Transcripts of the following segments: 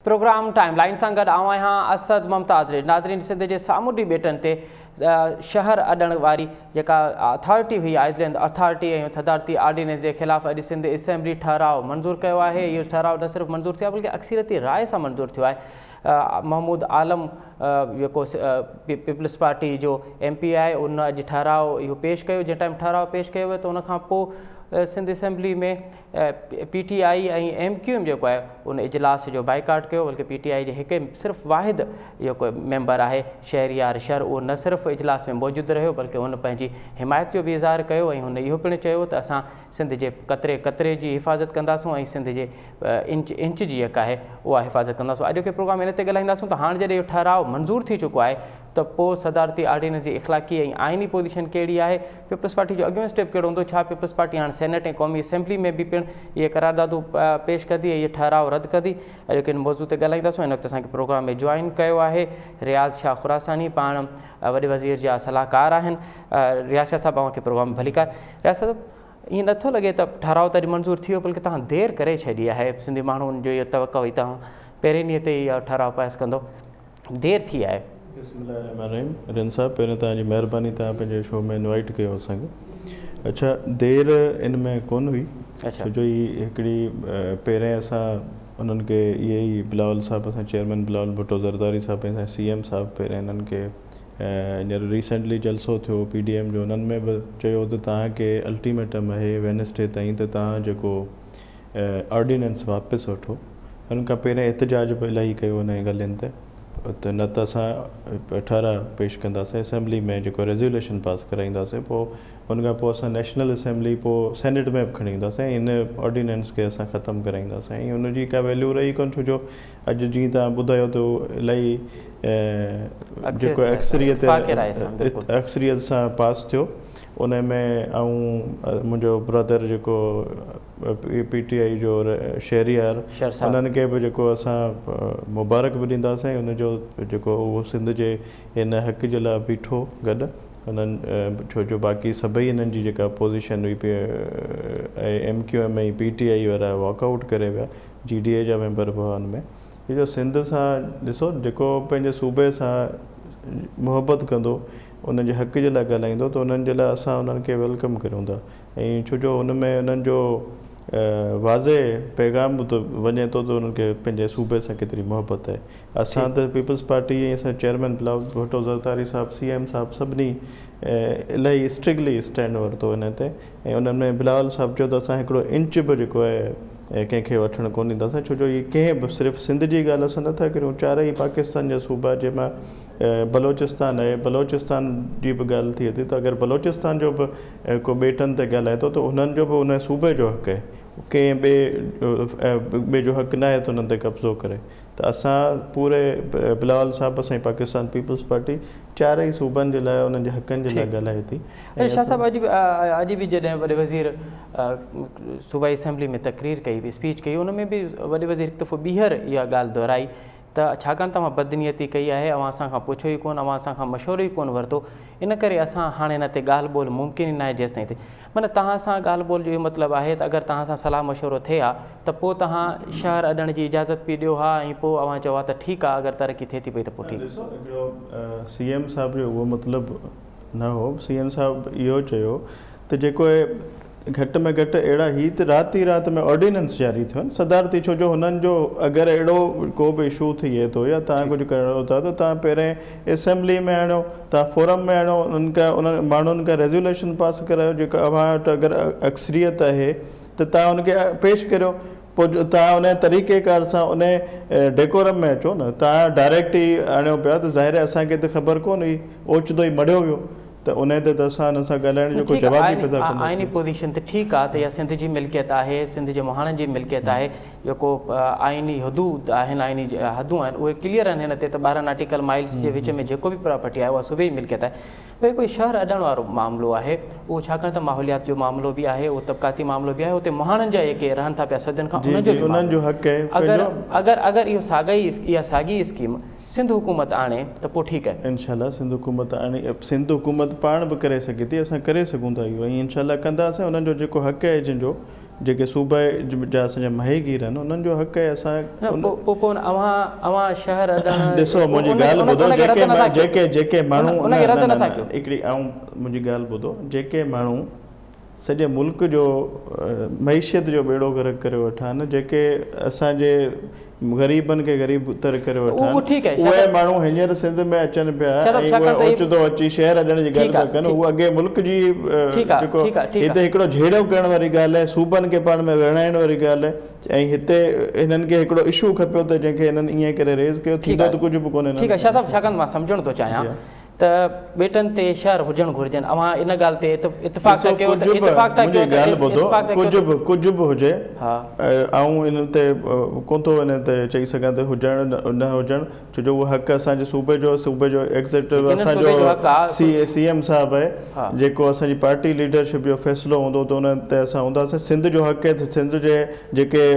Programme time line سان گڏ آئون آهيان اسد ممتاز ريڊ. ناظرين، سنڌ جي سامونڊي ٻيٽن تي شهر اڏڻ واري جيڪا اٿارٽي هئي، آئزلينڊ اٿارٽي ۽ صدارتي آرڊيننس جي خلاف اڄ سنڌ اسيمبلي ٺهراء منظور ڪيو آهي. اهو ٺهراء نه صرف منظور ٿيو آهي بلڪه اڪثريتي راء سان منظور ٿيو آهي. محمود عالم جيڪو پيپلز پارٽي جو ايم پي آهي، ان اڄ ٺهراء اهو پيش ڪيو. جنهن ٽائيم ٺهراء پيش ڪيو ويو ته ان کان پوء Sindh assembly ۾ P T I ۽ M Q M جيڪو آهي ان اجلاس جو بائيڪاٽ ڪيو، بلڪه پي ٽي آء جي هڪ صرف واحد جيڪو ميمبر آهي شهريار شر، اهو نه صرف اجلاس ۾ موجود رهيو بلڪه هن پنهنجي حمايت جو به اظهار ڪيو ۽ هن اهو پڻ چيو ته اسان سنڌ جي قطري قطري جي حفاظت ڪنداسون ۽ سنڌ جي انچ انچ جي جيڪا آهي اها حفاظت ڪنداسون. اڄوڪي پروگرام ان تي ڳالهائينداسون ته هاڻ جڏهن اهو ٺهراء منظور ٿي چڪو آهي ته پوء صدارتي آرڊيننس جي اخلاقي ۽ آئيني پوزيشن ڪهڙي آهي؟ پيپلز پارٽي جو اڳيون اسٽيپ ڪهڙو هوندو؟ ڇا پيپلز پارٽي هاڻ سينيٽ ۽ قومي اسيمبلي ۾ به پڻ اهي قراردادون پيش ڪندي ۽ اهي ٺهراء رد ڪندي؟ اڄوڪي ان موضوع تي ڳالهائينداسون. هن وقت اسان کي پروگرام ۾ جوائن ڪيو آهي رياض شاهه خراساني، پاڻ وڏي وزير جا صلاحڪار آهن. رياض شاهه صاحب، اوهان کي پروگرام ۾ ڀليڪار. رياض صاحب، ائين نٿو لڳي ته ٺهراء ته اڄ منظور ٿي ويو بلڪه توهان دير ڪري ڇڏي آهي. سنڌي ماڻهن جو اهو توقع هئي توهان پهرين ڏينهن تي ئي اهو ٺهراء پاس ڪندو، دير ٿي آهي. بسم الله الرحمٰن الرحيم. رند صاحب، پهرين توهان جي مهرباني، توهان پنهنجي شو ۾ انوائيٽ ڪيو اسان کي. اڇا، دير ان ۾ ڪونه هئي، ڇو جو هي هڪڙي پهرين اسان انهن کي اهي ئي بلاول صاحب، اسان چيئرمين بلاول ڀٽو زرداري صاحب ۽ اسان سي ايم صاحب پهرين انهن کي هينئر ريسينٽلي جلسو ٿيو پي ڊي ايم جو، انهن ۾ به چيو ته توهان کي الٽيميٽم آهي وينسڊي تائين ته توهان جيڪو آرڊيننس واپس وٺو. ان کان پهرين احتجاج به الاهي ڪيو انهن ڳالهين تي ته نه ته اسان ٺهراء پيش ڪنداسين اسيمبلي ۾ جيڪو ريزوليوشن پاس ڪرائينداسين، پوء ان کان پوء اسان نيشنل اسيمبلي پوء سينيٽ ۾ به کڻي اينداسين ۽ ان آرڊيننس کي اسان ختم ڪرائينداسين ۽ ان جي ڪا ويليو رهي ڪونه، ڇو جو اڄ جيئن توهان ٻڌايو ته الاهي جيڪو اڪثريت اڪثريت سان پاس ٿيو. ان ۾ آئون، منهنجو برادر جيڪو پي ٽي آئي جو شهريار، انهن کي به جيڪو اسان مبارڪ به ڏينداسين ان جو جيڪو اهو سنڌ جي ان حق جي لاء بيٺو گڏ انهن، ڇو جو باقي سڀئي انهن جي جيڪا پوزيشن هئي M Q M ۽ P T I وارا واڪ آئوٽ ڪري ويا، جي ڊي اي جا ميمبر به هئا ان ۾. جو سنڌ سان ڏسو، جيڪو پنهنجي صوبي سان محبت ڪندو، انهن جي حق جي لاء ڳالهائيندو ته انهن جي لاء اسان انهن کي welcome ڪريون ٿا ۽ ڇو جو ان ۾ انهن جو واضح پيغام به وڃي ٿو ته انهن کي پنهنجي صوبي سان ڪيتري محبت آهي. اسان ته پيپلز پارٽي ۽ اسان چيئرمين بلاول ڀٽو زرداري صاحب، سي ايم صاحب سڀني الاهي اسٽرڪٽلي اسٽينڊ ورتو ان تي ۽ انهن ۾ بلاول صاحب چيو ته اسان هڪڙو انچ به جيڪو آهي ڪنهن کي وٺڻ ڪونه ڏينداسين، ڇو جو هي ڪنهن به صرف سنڌ جي ڳالهه اسان نٿا ڪريون، چارئي پاڪستان جا صوبا جنهن مان بلوچستان آهي، بلوچستان جي به ڳالهه ٿئي ٿي ته اگر بلوچستان جو به ڪو ٻيٽن تي ڳالهائي ٿو ته انهن جو به ان صوبي جو حق آهي، ڪنهن ٻئي ٻئي جو حق ناهي ته انهن تي قبضو ڪري. ته اسان پوري بلاول صاحب، اسان جي پاڪستان پيپلز پارٽي چارئي صوبن جي لاء انهن جي حقن جي لاء ڳالهائي ٿي. شاهه صاحب، اڄ اڄ به جڏهن وڏي وزير صوبائي اسيمبلي ۾ تقرير ڪئي، اسپيچ ڪئي، ان ۾ به وڏي وزير هڪ دفعو ٻيهر اها ڳالهه دهرائي ته ڇاڪاڻ ته اوهان بدنيتي ڪئي آهي، اوهان اسان کان پڇيو ئي ڪونه، اوهان اسان کان مشورو ئي ڪونه ورتو، ان ڪري اسان هاڻي هن تي ڳالهه ٻولهه ممڪن ئي ناهي جيستائين ٿئي. معنيٰ توهان سان ڳالهه ٻولهه جو اهو مطلب آهي ته اگر توهان سان صلاح مشورو ٿئي ها ته پوء توهان شهر اڏڻ جي اجازت به ڏيو ها ۽ پوء اوهان چئو ها ته ٺيڪ آهي اگر ترقي ٿئي ٿي پئي ته پوء ٺيڪ. ڏسو، هڪڙو سي ايم صاحب جو اهو مطلب نه هو، سي ايم صاحب اهو چيو ته جيڪو اهي گهٽ ۾ گهٽ اهڙا هي ته رات ئي رات ۾ آرڊيننس جاري ٿيو آهن صدارتي، ڇو جو هنن جو اگر اهڙو ڪو به اشو ٿئي ٿو يا توهان ڪجهه ڪرڻو ٿا ته توهان پهرين اسيمبلي ۾ آڻيو، توهان فورم ۾ آڻيو، انهن کان انهن ماڻهن کان ريزوليوشن پاس ڪرايو، جيڪو اوهان وٽ اگر اڪثريت آهي ته توهان ان کي پيش ڪريو، پوء توهان ان طريقي ڪار سان ان ڊيڪورم ۾ اچو نه، توهان ڊائريڪٽ ئي آڻيو پيا ته ظاهر آهي اسان کي ته خبر ڪونه هئي، اوچتو ئي مڙهيو ويو. ته انهي تي ته اسان انهن سان ڳالهائڻ جو ڪو جواز ئي پيدا ڪونه ٿو آئيني ٿئي. پوزيشن ته ٺيڪ آ ته اها سنڌ جي ملڪيت آهي، سنڌ جي مهاڻن جي ملڪيت آهي، جيڪو آئيني حدود آهن، آئيني حدون آهن اهي ڪليئر آهن هن تي ته 12 ناٽيڪل مائلز جي وچ ۾ جيڪو به پراپرٽي آهي اها صوبي جي ملڪيت آهي. ٻيو ڪوئي شهر اڏڻ وارو معاملو آهي اهو ڇاڪاڻ ته ماحوليات جو معاملو به آهي، اهو طبقاتي معاملو به آهي، اتي مهاڻن جا جيڪي رهن ٿا پيا صدين کان انهن جو به انهن جو حق آهي اگر اگر اگر اهو ساڳئي اها ساڳي اسڪيم سنڌ حڪومت آڻي ته پوء ٺيڪ آهي. انشاء الله سنڌ حڪومت آڻي، سنڌ حڪومت پاڻ به ڪري سگهي ٿي، اسان ڪري سگهون ٿا اهو ۽ انشاء الله ڪنداسين. انهن جو جيڪو حق آهي، جنهن جو جيڪي صوبي جا اسان جا ماهيگير آهن انهن جو حق آهي اسان پوء پوء اوهان اوهان شهر اڏڻ ڏسو منهنجي ڳالهه ٻڌو جيڪي جيڪي جيڪي ماڻهو هڪڙي آئون منهنجي ڳالهه ٻڌو جيڪي ماڻهو سڄي ملڪ جو معيشت جو ٻيڙو غرق ڪري ويٺا آهن، جيڪي اسان جي غريبن کي غريب تر ڪري ويٺا آهن، اهي ماڻهو هينئر سنڌ ۾ اچن پيا ۽ اهي اوچتو اچي شهر اڏڻ جي ڳالهه پيا ڪن، هو اڳي ملڪ جي جيڪو هتي هڪڙو جهيڙو ڪرڻ واري ڳالهه آهي، صوبن کي پاڻ ۾ وڙهائڻ واري ڳالهه آهي ۽ هتي هنن کي هڪڙو اشو کپيو ته جنهن کي هنن ائين ڪري ريز ڪيو، ٿيندو ته ڪجهه به ڪونهي. ٺيڪ آهي شاهه صاحب، ڇاڪاڻ ته مان سمجهڻ ٿو چاهيان ته ٻيٽن تي شهر هجڻ گهرجن، اوهان ان ڳالهه تي اتفاق ٿا ڪيو ته اتفاق ٿا ڪيو ته اتفاق ٿا ڪيو ته ڪجهه به هجي آئون ان تي ڪونه ٿو ان تي چئي سگهان ته هجڻ نه هجڻ ڇو جو اهو حق اسان جي صوبي جو صوبي جو ايگزيڪٽو اسان جو سي سي ايم صاحب آهي جيڪو اسان جي پارٽي ليڊرشپ جو فيصلو هوندو ته ان تي اسان هونداسين. سنڌ جو حق آهي ته سنڌ جي جيڪي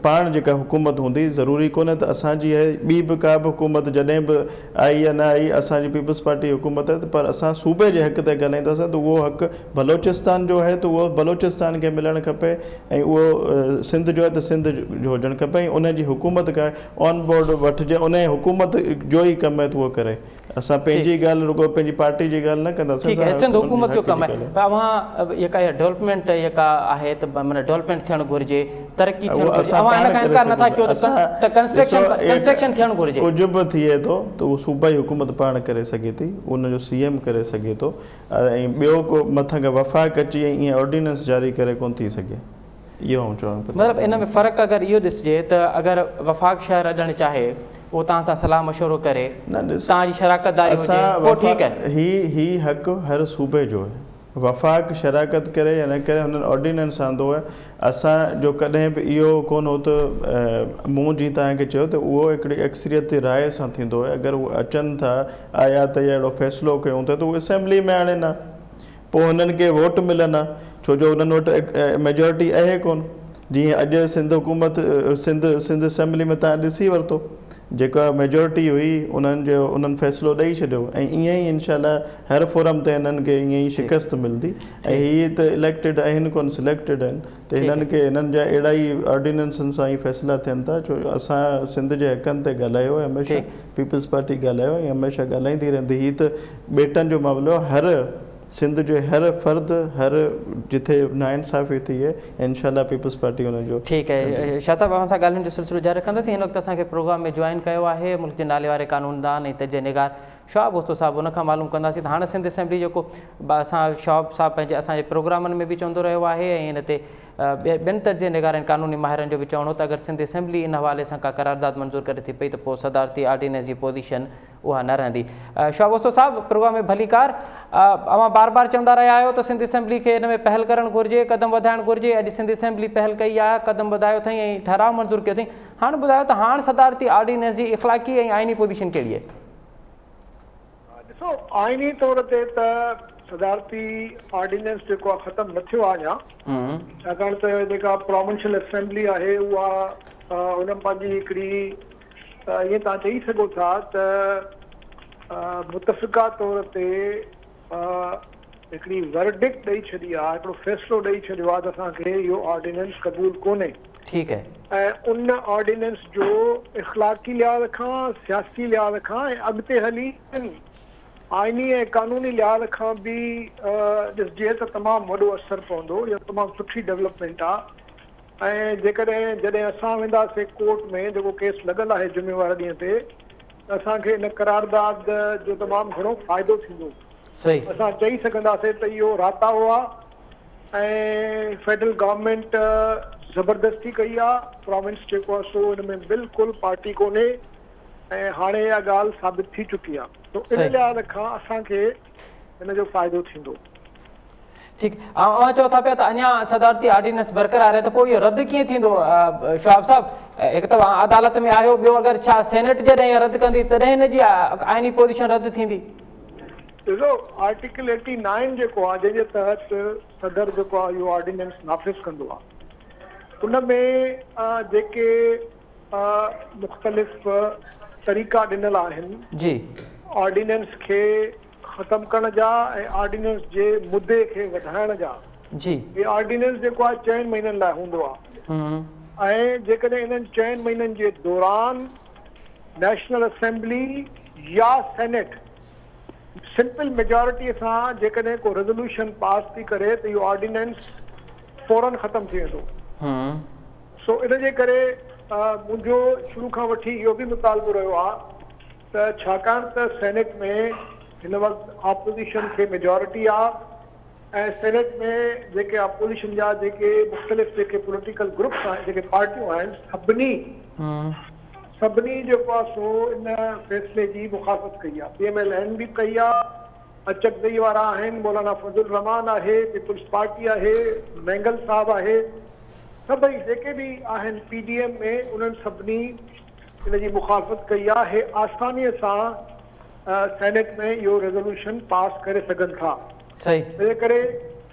پاڻ جيڪا حڪومت هوندي ضروري ڪونهي ته اسان جي آهي ٻي به ڪا به حڪومت جڏهن به آئي يا نه آئي اسان جي پيپلز پارٽي حڪومت آهي پر اسان صوبي جي حق تي ڳالهائينداسين ته اهو حق بلوچستان جو آهي ته اهو بلوچستان کي ملڻ کپي ۽ اهو سنڌ جو آهي ته سنڌ جو هجڻ کپي ۽ ان جي حڪومت کان آن بورڊ وٺجي ان حڪومت جو ئي ڪم آهي ته اهو ڪري. اسان پنهنجي ڳالهه رڳو پنهنجي پارٽي جي ڳالهه نه ڪنداسين. ٺيڪ آهي سنڌ حڪومت جو ڪم آهي پر اوهان جيڪا اها ڊولپمينٽ جيڪا آهي ته معنيٰ ڊولپمينٽ ٿيڻ گهرجي ترقي ٿيڻ گهرجي اوهان ان کان انڪار نٿا ڪيو ته ڪنسٽرڪشن ٿيڻ گهرجي. ڪجهه به ٿئي ٿو ته اهو صوبائي حڪومت پاڻ ڪري سگهي ٿي ان جو سي ايم ڪري سگهي ٿو ۽ ٻيو ڪو مٿان کان وفاق اچي ۽ ائين آرڊيننس جاري ڪري ڪونه ٿي سگهي اهو آئون چوان پيو. مطلب ان ۾ فرق اگر اهو ڏسجي ته اگر وفاق شهر اڏڻ چاهي اهو توهان سان صلاح مشورو ڪري توهان جي شراڪت داري هجي پوء ٺيڪ آهي. هي حق هر صوبي جو آهي وفاق شراڪت ڪري يا نه ڪري هنن آرڊيننس آندو آهي اسان جو ڪڏهن به اهو ڪونه هو ته مون جيئن توهان کي چيو ته اهو هڪڙي اڪثريتي راء سان ٿيندو آهي اگر هو اچن ٿا آيا ته اهڙو فيصلو ڪيون ٿا ته هو اسيمبلي ۾ آڻين ها پوء هنن کي ووٽ ملن ها ڇو جو هنن وٽ ميجارٽي آهي ڪونه جيئن اڄ سنڌ حڪومت سنڌ سنڌ اسيمبلي ۾ توهان ڏسي ورتو جيڪا ميجارٽي هئي انهن جو انهن فيصلو ڏئي ڇڏيو ۽ ائين ئي انشاء الله هر فورم تي هنن کي ائين ئي شڪست ملندي ۽ هي ته اليڪٽيڊ آهن ڪونه سليڪٽيڊ آهن ته هنن کي هنن جا اهڙا ئي آرڊيننسن سان ئي فيصلا ٿين ٿا ڇو جو اسان سنڌ جي حقن تي ڳالهايو آهي هميشه پيپلز پارٽي ڳالهايو ۽ هميشه ڳالهائيندي رهندي هي ته ٻيٽن جو معاملو هر سنڌ جو هر فرد هر جٿي ناانصافي ٿي آهي انشاء الله پيپلز پارٽي ان جو ٺيڪ آهي شاهه صاحب اوهان سان ڳالهين جو سلسلو جاري رکنداسين هن وقت اسان کي پروگرام ۾ جوائن ڪيو آهي ملڪ جي نالي واري قانوندان ۽ تجزيه نگار شهاب اوستو صاحب ان کان معلوم ڪنداسين ته هاڻ سنڌ اسيمبلي جيڪو اسان شهاب صاحب پنهنجي اسان جي پروگرامن ۾ به چوندو رهيو آهي ۽ ان تي ٻين تجزيه نگارن قانوني ماهرن جو به چوڻ هو ته اگر سنڌ اسيمبلي ان حوالي سان ڪا قرارداد منظور ڪري ٿي پئي ته پوء صدارتي آرڊيننس جي پوزيشن اها نه رهندي. شهاب اوستو صاحب پروگرام ۾ ڀليڪار. اوهان بار بار چوندا رهيا آهيو ته سنڌ اسيمبلي کي ان ۾ پهل ڪرڻ گهرجي، قدم وڌائڻ گهرجي، اڄ سنڌ اسيمبلي پهل ڪئي آهي، قدم وڌايو اٿئي ۽ ٺهراء منظور ڪيو اٿئي، هاڻ ٻڌايو ته هاڻ صدارتي آرڊيننس جي اخلاقي ۽ آئيني پوزيشن ڪهڙي آهي؟ ڏسو آئيني طور تي ته صدارتي آرڊيننس جيڪو آهي ختم نه ٿيو آهي اڃا، ڇاڪاڻ ته جيڪا پراونشل اسيمبلي آهي اها ان پنهنجي هڪڙي ائين توهان چئي سگهو ٿا ته متفقه طور تي هڪڙي ورڊڪٽ ڏئي ڇڏي آهي، هڪڙو فيصلو ڏئي ڇڏيو آهي ته اسان کي اهو آرڊيننس قبول ڪونهي. ٺيڪ آهي. ۽ ان آرڊيننس جو اخلاقي لحاظ کان، سياسي لحاظ کان ۽ اڳتي هلي آئيني ۽ قانوني لحاظ کان به ڏسجي ته تمام وڏو اثر پوندو. اها تمام سٺي ڊولپمينٽ آهي. ۽ جيڪڏهن جڏهن اسان وينداسين ڪورٽ ۾ جيڪو ڪيس لڳل آهي جمعي واري ڏينهن تي ته اسان کي ان قرارداد جو تمام گهڻو فائدو ٿيندو. اسان چئي سگهنداسين ته اهو راتاهو آهي ۽ فيڊرل گورنمينٽ زبردستي ڪئي آهي، پراونس جيڪو آهي سو ان ۾ بلڪل پارٽي ڪونهي ۽ هاڻي اها ڳالهه ثابت ٿي چڪي آهي ته ان لحاظ کان اسان کي ان جو فائدو ٿيندو. ٺيڪ اوهان چئو ٿا پيا ته اڃا صدارتي آرڊيننس برقرار آهي ته پوء اهو رد ڪيئن ٿيندو شهاب صاحب هڪ ته اوهان عدالت ۾ آهيو ٻيو اگر ڇا سينيٽ جڏهن اها رد ڪندي تڏهن هن جي آئيني پوزيشن رد ٿيندي. ڏسو آرٽيڪل ايٽي نائن جيڪو آهي جنهن جي تحت صدر جيڪو آهي اهو آرڊيننس نافذ ڪندو آهي ان ۾ جيڪي مختلف طريقا ڏنل آهن جي آرڊيننس کي ختم ڪرڻ جا ۽ آرڊيننس جي مدي کي وڌائڻ جا. جي. هي آرڊيننس جيڪو آهي 4 مهينن لاء هوندو آهي ۽ جيڪڏهن انهن 4 مهينن جي دوران نيشنل اسيمبلي يا سينيٽ سمپل ميجارٽي سان جيڪڏهن ڪو ريزوليوشن پاس ٿي ڪري ته اهو آرڊيننس فورن ختم ٿي ويندو. سو ان جي ڪري منهنجو شروع کان وٺي اهو به مطالبو رهيو آهي ته ڇاڪاڻ ته سينيٽ ۾ هن وقت آپوزيشن کي ميجارٽي آهي ۽ سينيٽ ۾ جيڪي اپوزيشن جا جيڪي مختلف جيڪي پوليٽيڪل گروپس آهن جيڪي پارٽيون آهن سڀني سڀني جيڪو آهي سو ان فيصلي جي مخالفت ڪئي آهي پي ايم ايل اين به ڪئي آهي اچڪزئي وارا آهن مولانا فضل الرحمان آهي پيپلز پارٽي آهي مينگل صاحب آهي سڀئي جيڪي به آهن پي ڊي ايم ۾ انهن سڀني ان جي مخالفت ڪئي آهي آساني سان سينيٽ ۾ اهو ريزولوشن پاس ڪري سگهن ٿا. صحيح. تنهن ڪري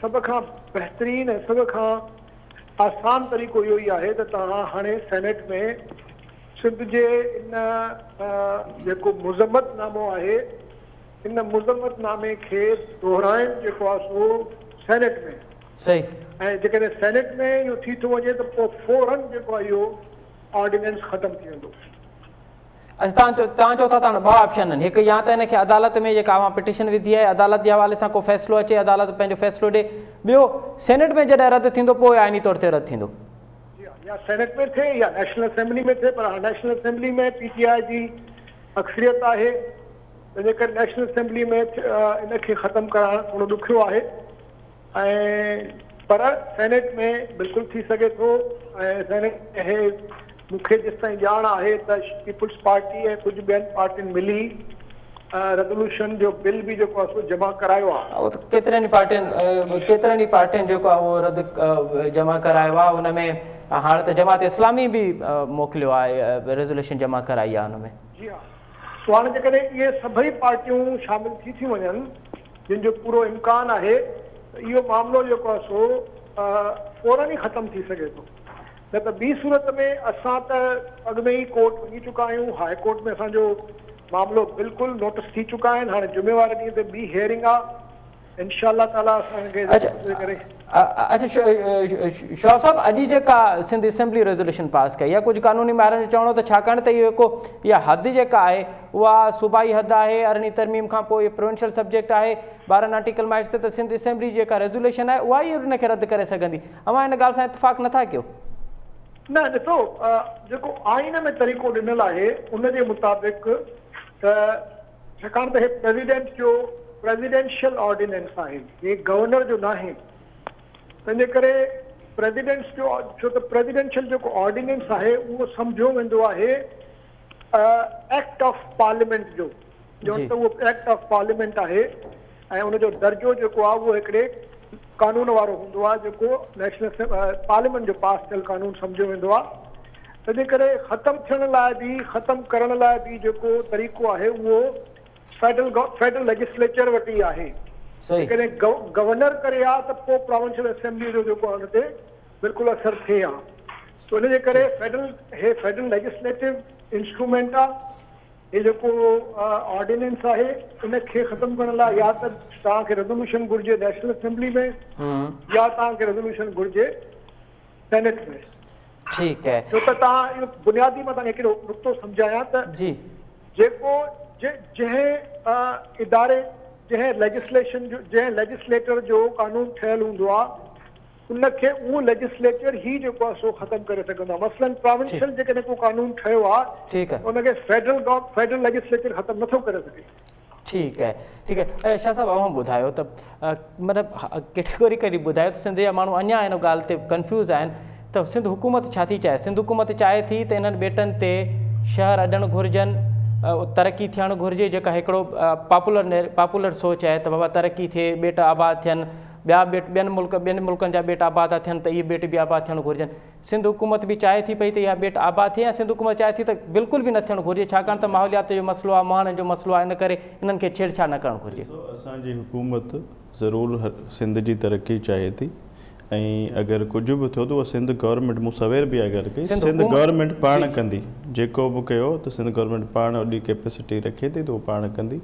سڀ کان بهترين ۽ سڀ کان آسان طريقو اهو ئي آهي ته توهان هاڻي سينيٽ ۾ سنڌ جي ان جيڪو مذمت نامو آهي ان مذمت نامي کي دهرائن جيڪو آهي سو سينيٽ ۾. صحيح. ۽ جيڪڏهن سينيٽ ۾ اهو ٿي ٿو وڃي ته پوء فورن جيڪو آهي اهو آرڊيننس ختم ٿي ويندو. اڇا توهان چئو توهان چئو ٿا ته هاڻي ٻه آپشن آهن هڪ يا ته هن کي عدالت ۾ جيڪا اوهان پٽيشن وڌي آهي عدالت جي حوالي سان ڪو فيصلو اچي عدالت پنهنجو فيصلو ڏي ٻيو سينيٽ ۾ جڏهن رد ٿيندو پوء آئيني طور تي رد ٿيندو. جي ها يا سينيٽ ۾ ٿئي يا نيشنل اسيمبلي ۾ ٿئي پر هاڻي نيشنل اسيمبلي ۾ پي ٽي آء جي اڪثريت آهي تنهنجي ڪري نيشنل اسيمبلي ۾ ان کي ختم ڪرائڻ ٿورو ڏکيو آهي ۽ پر سينيٽ ۾ بلڪل ٿي سگهي ٿو ۽ سينيٽ ۾ هي مون کي جيستائين ڄاڻ آهي ته پيپلز پارٽي ۽ ڪجهه ٻين پارٽين ملي ريزولوشن جو بل به جيڪو آهي سو جمع ڪرايو آهي. اهو ته ڪيترين ئي پارٽين ڪيترن ئي پارٽين جيڪو آهي اهو رد جمع ڪرايو آهي ان ۾ هاڻ ته جماعت اسلامي به موڪليو آهي ريزولوشن جمع ڪرائي آهي ان ۾. جي ها سو هاڻي جيڪڏهن اهي سڀئي پارٽيون شامل ٿي ٿيون وڃن جن جو پورو امڪان آهي ته اهو معاملو جيڪو آهي سو فورن ئي ختم ٿي سگهي ٿو نه ته ٻي صورت ۾ اسان ته اڳ ۾ ئي ڪورٽ وڃي چڪا آهيون، هاء ڪورٽ ۾ اسان جو معاملو بلڪل نوٽس ٿي چڪا آهن، هاڻي جمعي واري ڏينهن تي ٻي هيئرنگ آهي، انشاء الله تعاليٰ اسان کي ڪري. اڇا شهاب صاحب اڄ جيڪا سنڌ اسيمبلي ريزوليوشن پاس ڪئي آهي ڪجهه قانوني ماهرن جو چوڻ هو ته ڇاڪاڻ ته اهو هڪ اها حد جيڪا آهي اها صوبائي حد آهي ارڙهين ترميم کان پوء اهو پروونشل سبجيڪٽ آهي 12 ناٽيڪل مائلز تي ته سنڌ اسيمبلي جي جيڪا ريزوليوشن آهي اها ئي ان کي رد ڪري سگهندي اوهان ان ڳالهه سان اتفاق نٿا ڪيو؟ نه ڏسو جيڪو آئين ۾ طريقو ڏنل آهي ان جي مطابق ته ڇاڪاڻ ته هي پريزيڊنٽ جو پريزيڊنشل آرڊيننس آهي هي گورنر جو ناهي تنهنجي ڪري پريزيڊنٽس جو ڇو ته پريزيڊنشل جيڪو آرڊيننس آهي اهو سمجهيو ويندو آهي ايڪٽ آف پارليامينٽ جو ڄڻ ته اهو ايڪٽ آف پارليامينٽ آهي ۽ ان جو درجو جيڪو آهي اهو هڪڙي قانون وارو هوندو آهي جيڪو نيشنل پارليامينٽ جو پاس ٿيل قانون سمجهيو ويندو آهي تنهنجي ڪري ختم ٿيڻ لاء به ختم ڪرڻ لاء به جيڪو طريقو آهي اهو فيڊرل فيڊرل ليجسليچر وٽ ئي آهي جيڪڏهن گورنر ڪري ها ته پوء پراونشل اسيمبلي جو جيڪو آهي ان تي بلڪل اثر ٿئي ها سو ان جي ڪري فيڊرل هي فيڊرل ليجسليٽو انسٽرومينٽ آ هي جيڪو آرڊيننس آهي ان کي ختم ڪرڻ لاء يا ته توهان کي ريزولوشن گهرجي نيشنل اسيمبلي ۾ يا توهان کي ريزولوشن گهرجي سينيٽ ۾. ٺيڪ آهي. ڇو ته توهان اهو بنيادي مان توهان کي هڪڙو نقطو سمجهايان ته جي. جيڪو جنهن اداري جنهن ليجسليشن جو جنهن ليجسليٽر جو قانون ٺهيل هوندو آ ان کي اهو ليجسليچر ئي جيڪو آهي سو ختم ڪري سگهندو آهي مثلاً پراونشل جيڪڏهن ڪو قانون ٺهيو آهي ته ان کي فيڊرل فيڊرل ليجسليچر ختم نٿو ڪري سگهي. ٺيڪ آهي ٺيڪ آهي شاهه صاحب اوهان ٻڌايو ته مطلب ڪيٽيگوريڪلي ٻڌايو ته سنڌ جا ماڻهو اڃا ان ڳالهه تي ڪنفيوز آهن ته سنڌ حڪومت ڇا ٿي چاهي سنڌ حڪومت چاهي ٿي ته انهن ٻيٽن تي شهر اڏڻ گهرجن ترقي ٿيڻ گهرجي جيڪا هڪڙو پاپولر پاپولر سوچ آهي ته بابا ترقي ٿئي ٻيٽ آباد ٿين ٻيا ٻيٽ ٻين ملڪ ٻين ملڪن جا ٻيٽ آباد ٿا ٿين ته اهي ٻيٽ به آباد ٿيڻ گهرجن. سنڌ حڪومت به چاهي ٿي پئي ته اها ٻيٽ آباد ٿئي ۽ سنڌ حڪومت چاهي ٿي ته بلڪل به نه ٿيڻ گهرجي ڇاڪاڻ ته ماحوليات جو مسئلو آهي مهاڻن جو مسئلو آهي ان ڪري انهن کي ڇيڙ ڇاڙ نه ڪرڻ گهرجي. ڏسو اسان جي حڪومت ضرور سنڌ جي ترقي چاهي ٿي ۽ اگر ڪجهه به ٿيو ته اها سنڌ گورنمينٽ مون سوير به اها ڳالهه ڪئي سنڌ گورنمينٽ پاڻ ڪندي جيڪو به ڪيو ته سنڌ گورنمينٽ پاڻ اوڏي ڪيپيسٽي رکي ٿي ته اهو پاڻ ڪندي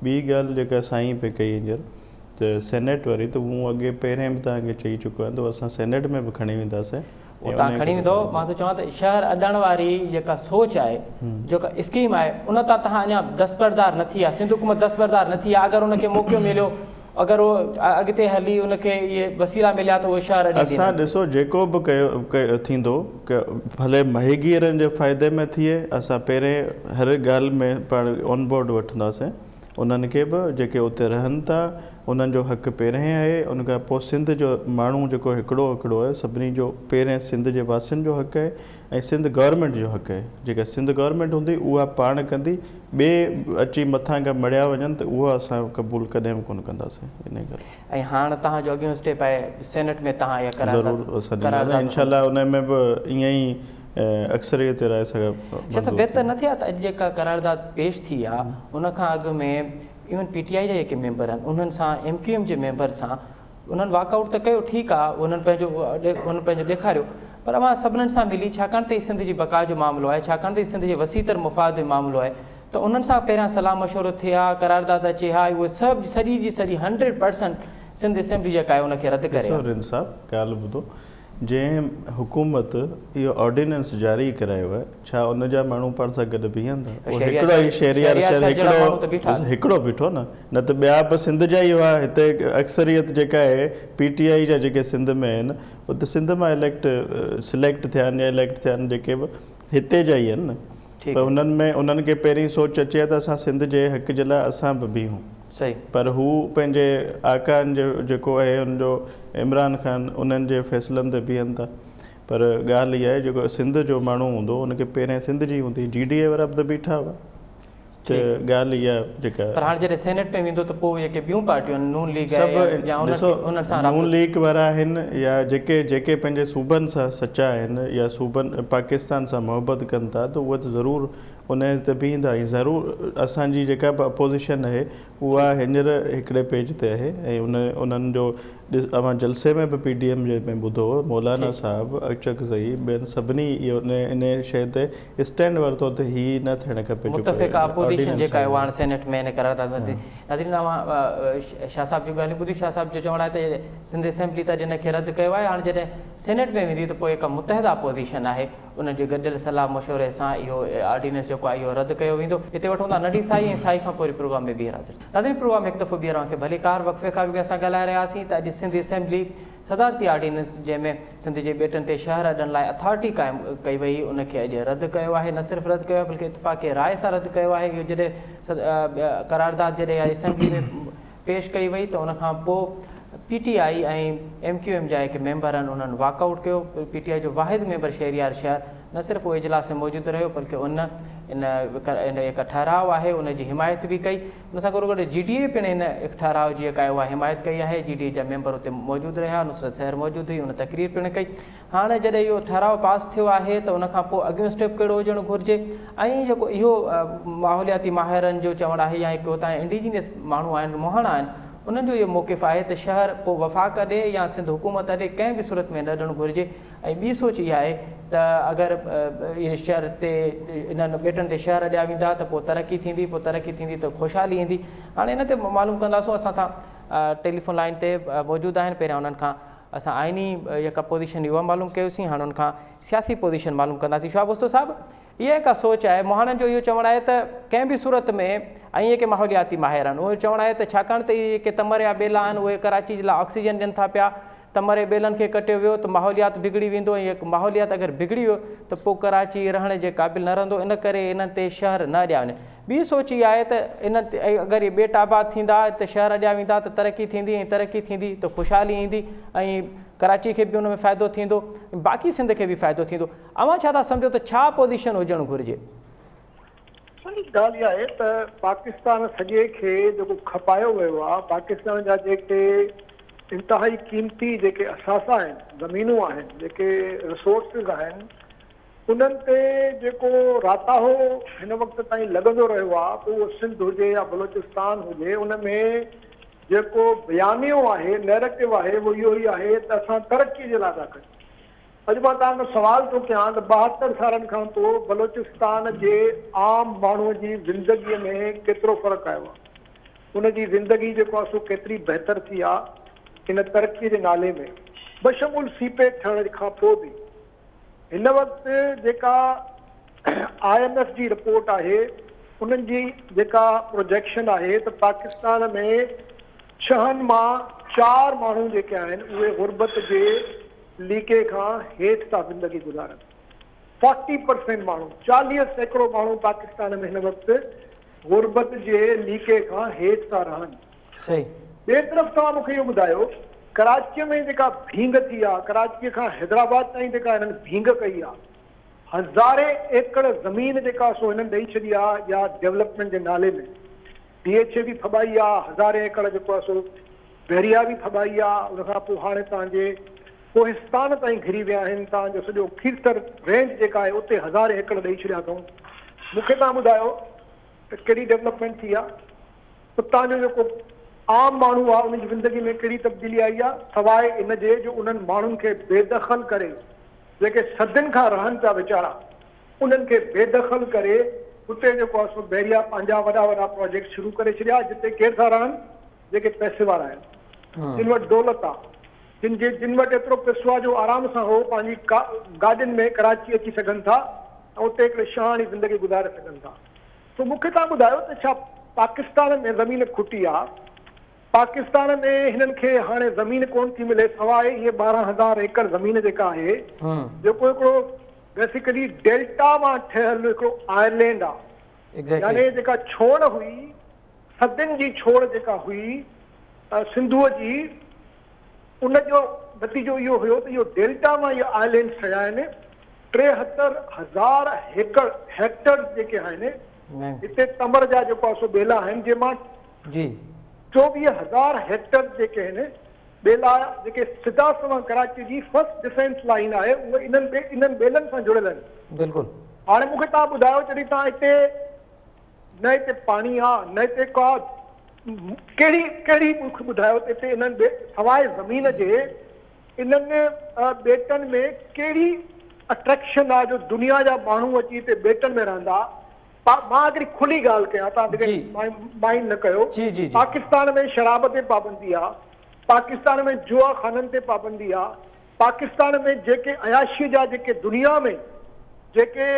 ٻي ڳالهه جيڪا سائين پئي ڪئي هينئر ته. ته سينيٽ واري ته مون اڳي پهرين به توهان کي چئي چڪو آهيان ته اسان سينيٽ ۾ به کڻي وينداسين. اهو توهان کڻي ويندؤ، مان ٿو چوان ته شهر اڏڻ واري جيڪا سوچ آهي، جيڪا اسڪيم آهي، ان تان توهان اڃا دستبردار نه ٿي آهي، سنڌ حڪومت دستبردار نه ٿي آهي، اگر ان کي موقعو مليو، اگر اهو اڳتي هلي ان کي اهي وسيلا مليا ته اهي شهر اڏي اسان ڏسو جيڪو به ڪيو ٿيندو ڀلي ماهيگيرن جي فائدي ۾ ٿئي، اسان پهرين هر ڳالهه ۾ پاڻ آن بورڊ وٺنداسين. انهن کي به جيڪي اتي رهن ٿا انهن جو حق پهرين آهي، ان کان پوء سنڌ جو ماڻهو جيڪو هڪڙو هڪڙو آهي سڀني جو پهرين سنڌ جي واسين جو حق آهي ۽ سنڌ گورنمينٽ جو حق آهي، جيڪا سنڌ گورنمينٽ هوندي اها پاڻ ڪندي، ٻئي اچي مٿان کان مڙهيا وڃن ته اهو اسان قبول ڪڏهن به ڪونه ڪنداسين انهي ڳالهه. ۽ هاڻ توهان جو اڳيون اسٽيپ آهي سينيٽ ۾ توهان اها قرارداد ضرور اسان ڏينداسين انشاء الله انهي ۾ به ائين ئي اڪثريت راء سان شاهه صاحب بهتر نه ٿئي ها ته اڄ جيڪا قرارداد پيش ٿي آ ان کان اڳ ۾ ايون پي ٽي آء جا جيڪي ميمبر آهن انهن سان ايم ڪيو ايم جي ميمبر سان انهن واڪ آئوٽ ته ڪيو ٺيڪ آ انهن پنهنجو انهن پنهنجو ڏيکاريو پر اوهان سڀنن سان ملي ڇاڪاڻ ته هي سنڌ جي بقا جو معاملو آهي ڇاڪاڻ ته هي سنڌ جي وسيع تر مفاد جو معاملو آهي ته انهن سان پهريان صلاح مشورو ٿئي ها قرارداد اچي ها اهي سڀ سڄي جي سڄي 100% سنڌ اسيمبلي جيڪا آهي ان کي رد ڪري ها. ڏسو رند صاحب ڳالهه ٻڌو جنهن حڪومت اهو آرڊيننس جاري ڪرايو آهي ڇا ان جا ماڻهو پاڻ سان گڏ بيهن ٿا؟ اهو هڪڙو ئي شهريار شر هڪڙو هڪڙو بيٺو نه نه ته ٻيا به سنڌ جا ئي هئا هتي اڪثريت جيڪا آهي پي ٽي آئي جا جيڪي سنڌ ۾ آهن اهي ته سنڌ مان اليڪٽ سليڪٽ ٿيا آهن يا اليڪٽ ٿيا آهن جيڪي به هتي جا ئي آهن نه ته انهن ۾ انهن کي پهرين سوچ اچي ها ته اسان سنڌ جي حق جي لاء اسان به بيهون. پر هو پنهنجي آقائن جو جيڪو آهي ان جو عمران خان انهن جي فيصلن تي بيهن ٿا پر ڳالهه اها آهي جيڪو سنڌ جو ماڻهو هوندو ان کي پهرين سنڌ جي هوندي جي ڊي اي وارا به ته بيٺا هئا ته ڳالهه اها جيڪا پر هاڻي جڏهن سينيٽ ۾ ويندو ته پوء جيڪي ٻيون پارٽيون آهن نون ليگ آهي يا انهن سان نون ليگ وارا آهن يا جيڪي جيڪي پنهنجي صوبن سان سچا آهن يا صوبن پاڪستان سان محبت ڪن ٿا ته اهي ته ضرور انهيء تي بيهندا ۽ ضرور اسان جي جيڪا به اپوزيشن آهي اها هينئر هڪڙي پيج تي آهي ۽ ان انهن جو اوهان جلسي ۾ به پي ڊي ايم جي ۾ ٻڌو هو مولانا صاحب اچڪزئي ٻين سڀني اهو انهيء شيء تي اسٽينڊ ورتو ته هي نه ٿيڻ کپي جيڪو متفقه اپوزيشن جيڪا آهي اها هاڻ سينيٽ ۾ ان قرارداد ورتي. ناظرين اوهان شاهه صاحب جون ڳالهيون ٻڌيون شاهه صاحب جو چوڻ آهي ته سنڌ اسيمبلي ته اڄ ان کي رد ڪيو آهي هاڻ جڏهن سينيٽ ۾ ويندي ته پوء هڪ متحده اپوزيشن آهي انهن جي گڏيل صلاح مشوري سان اهو آرڊيننس جيڪو آهي اهو رد ڪيو ويندو. هتي وٺون ٿا ننڍي ساهي ۽ ساهي کان پوء وري پروگرام ۾ ٻيهر حاضر ٿينداسين. ناظرين پروگرام ۾ هڪ دفعو ٻيهر اوهان کي ڀليڪار وقفي کان اڳ ۾ اسان ڳالهائي رهيا هئاسين ته اڄ سنڌ اسيمبلي صدارتي آرڊيننس جنهن ۾ سنڌ جي ٻيٽن تي شهر اڏڻ لاء اٿارٽي قائم ڪئي وئي ان کي اڄ رد ڪيو آهي نه صرف رد ڪيو آهي بلڪه اتفاق راء سان رد ڪيو آهي اهو جڏهن قرارداد جڏهن اسيمبلي ۾ پيش ڪئي وئي ته ان کان پوء P T I ۽ M Q M جا جيڪي ميمبر آهن انهن واڪ آئوٽ ڪيو، پي ٽي آء جو واحد ميمبر شهريار شهر نه صرف اهو اجلاس ۾ موجود رهيو بلڪه ان ان ان هڪ ٺهراء آهي ان جي حمايت به ڪئي ان سان گڏوگڏ جي ڊي اي پڻ ان هڪ ٺهراء جي جيڪا آهي اها حمايت ڪئي آهي جي ڊي اي جا ميمبر اتي موجود رهيا نصرت سحر موجود هئي ان تقرير پڻ ڪئي هاڻ جڏهن اهو ٺهراء پاس ٿيو آهي ته ان کان پوء اڳيون اسٽيپ ڪهڙو هجڻ گهرجي ۽ جيڪو اهو ماحولياتي ماهرن جو چوڻ آهي يا هڪ هتان جا انڊيجينس ماڻهو آهن مهاڻا آهن انهن جو اهو موقف آهي ته شهر پوء وفاق اڏي يا سنڌ حڪومت اڏي ڪنهن به صورت ۾ نه اڏڻ گهرجي ۽ ٻي سوچ اها آهي ته اگر اهي شهر تي انهن ٻيٽن تي شهر اڏيا ويندا ته پوء ترقي ٿيندي پوء ترقي ٿيندي ته خوشحالي ايندي هاڻي ان تي معلوم ڪنداسون اسان سان ٽيليفون لائين تي موجود آهن پهريان انهن کان اسان آئيني جيڪا پوزيشن هئي اها معلوم ڪيوسين هاڻ ان کان سياسي پوزيشن معلوم ڪنداسين. شهاب اوستو صاحب اها هڪ سوچ آهي مهاڻن جو اهو چوڻ آهي ته ڪنهن به صورت ۾ ۽ جيڪي ماحولياتي ماهر آهن اهو چوڻ آهي ته ڇاڪاڻ ته اهي جيڪي تمر جا ٻيلا آهن اهي ڪراچي جي لاء آڪسيجن ڏين ٿا پيا تمر جي ٻيلن کي ڪٽيو ويو ته ماحوليات بگڙي ويندو ۽ ماحوليات اگر بگڙي ويو ته پوء ڪراچي رهڻ جي قابل نه رهندو ان ڪري انهن تي شهر نه اڏيا وڃن. ٻي سوچ اها آهي ته انهن تي اگر اهي ٻيٽ آباد ٿيندا ته شهر اڏيا ويندا ته ترقي ٿيندي ۽ ترقي ٿيندي ته خوشحالي ايندي ۽ ڪراچي کي به ان ۾ فائدو ٿيندو ۽ باقي سنڌ کي به فائدو ٿيندو. اوهان ڇا ٿا سمجهو ته ڇا پوزيشن هجڻ گهرجي؟ سائين ڳالهه اها آهي ته پاڪستان سڄي کي جيڪو کپايو ويو آهي، پاڪستان جا جيڪي انتهائي قيمتي جيڪي اثاثا آهن، زمينون آهن، جيڪي ريسورسز آهن، انهن تي جيڪو راتاهو هن وقت تائين لڳندو رهيو آهي، پوء اهو سنڌ هجي يا بلوچستان هجي، ان ۾ جيڪو بيانيو آهي، نيريٽو آهي، اهو اهو ئي آهي ته اسان ترقي جي لاء ٿا ڪيون. اڄ مان توهان کان سوال ٿو ڪيان ته 72 سالن کان پوء بلوچستان جي عام ماڻهو جي زندگيء ۾ ڪيترو فرق آيو آهي؟ ان جي زندگي جيڪو آهي سو ڪيتري بهتر ٿي آهي ان ترقي جي نالي ۾، بشمول سي پيڪ ٺهڻ کان پوءِ به. هن وقت جيڪا I M F جي رپورٽ آهي، انهن جي جيڪا پروجيڪشن آهي ته پاڪستان ۾ 6 مان 4 ماڻهو جيڪي آهن اهي غربت جي ليڪي کان هيٺ ٿا زندگي گذارن. 40% ماڻهو، 40% ماڻهو پاڪستان ۾ هن وقت غربت جي ليڪي کان هيٺ ٿا رهن. صحيح. ٻئي طرف توهان مون کي اهو ٻڌايو، ڪراچيء ۾ جيڪا ڀينگ ٿي آهي، ڪراچيء کان حيدرآباد تائين جيڪا هنن ڀينگ ڪئي آهي، هزارين ايڪڙ زمين جيڪا سو هنن ڏئي ڇڏي آهي يا ڊولپمينٽ جي نالي ۾، ڊي ايڇ اي به ڦٻائي آهي، هزارين ايڪڙ جيڪو آهي سو بحريا به ڦٻائي آهي، ان کان پوء هاڻي توهان جي ڪوهستان تائين گهري ويا آهن، توهان جو سڄو کيرٿر رينج جيڪا آهي اتي هزارين ايڪڙ ڏئي ڇڏيا اٿئون. مون کي توهان ٻڌايو ته ڪهڙي ڊولپمينٽ ٿي آهي؟ اتان جو جيڪو عام ماڻهو آهي ان جي زندگي ۾ ڪهڙي تبديلي آئي آهي؟ سواء ان جي جو انهن ماڻهن کي بيدخل ڪري جيڪي صدين کان رهن پيا ويچارا، انهن کي بيدخل ڪري اتي جيڪو آهي سو بحريا پنهنجا وڏا وڏا پراجيڪٽ شروع ڪري ڇڏيا، جتي ڪير ٿا رهن؟ جيڪي پئسي وارا آهن، جن وٽ دولت آهي، جن جي جن وٽ ايترو پئسو آهي جو آرام سان هو پنهنجي گاڏين ۾ ڪراچي اچي سگهن ٿا ۽ اتي هڪڙي شاهاڻي زندگي گذاري سگهن ٿا. سو مون کي توهان ٻڌايو ته ڇا پاڪستان ۾ زمين کٽي آ؟ پاڪستان ۾ هنن کي هاڻي زمين ڪونه ٿي ملي سواء اهي 12,000 ايڪڙ زمين جيڪا آهي، جيڪو هڪڙو بيسيڪلي ڊيلٽا مان ٺهيل هڪڙو آئلينڊ آ، يعني جيڪا ڇوڙ هئي، صدين جي ڇوڙ جيڪا هئي سنڌوء جي، ان جو نتيجو اهو هيو ته اهو ڊيلٽا مان اهي آئلينڊز ٺهيا آهن. 73,000 هيڪڙ، هيڪٽرز، جيڪي آهن هتي تمر جا جيڪو آهي سو ٻيلا آهن، جنهن مان 24,000 هيڪٽرز جيڪي آهن ٻيلا، جيڪي سڌا سنوان ڪراچي جي فرسٽ ڊفينس لائين آهي، اهي انهن ٻيلن سان جڙيل آهن. بلڪل. هاڻي مون کي توهان ٻڌايو جڏهن توهان هتي نه هتي پاڻي آ نه هتي ڪا ڪهڙي ڪهڙي مون کي ٻڌايو ته هتي انهن سواء زمين جي انهن ٻيٽن ۾ ڪهڙي اٽريڪشن آ جو دنيا جا ماڻهو اچي هتي ٻيٽن ۾ رهندا. مان هڪڙي کلي ڳالهه ڪيان، توهان جيڪڏهن مائنڊ نه ڪيو. پاڪستان ۾ شراب تي پابندي آ، پاڪستان ۾ جوا خانن تي پابندي آ، پاڪستان ۾ جيڪي عياشي جا جيڪي دنيا ۾ جيڪي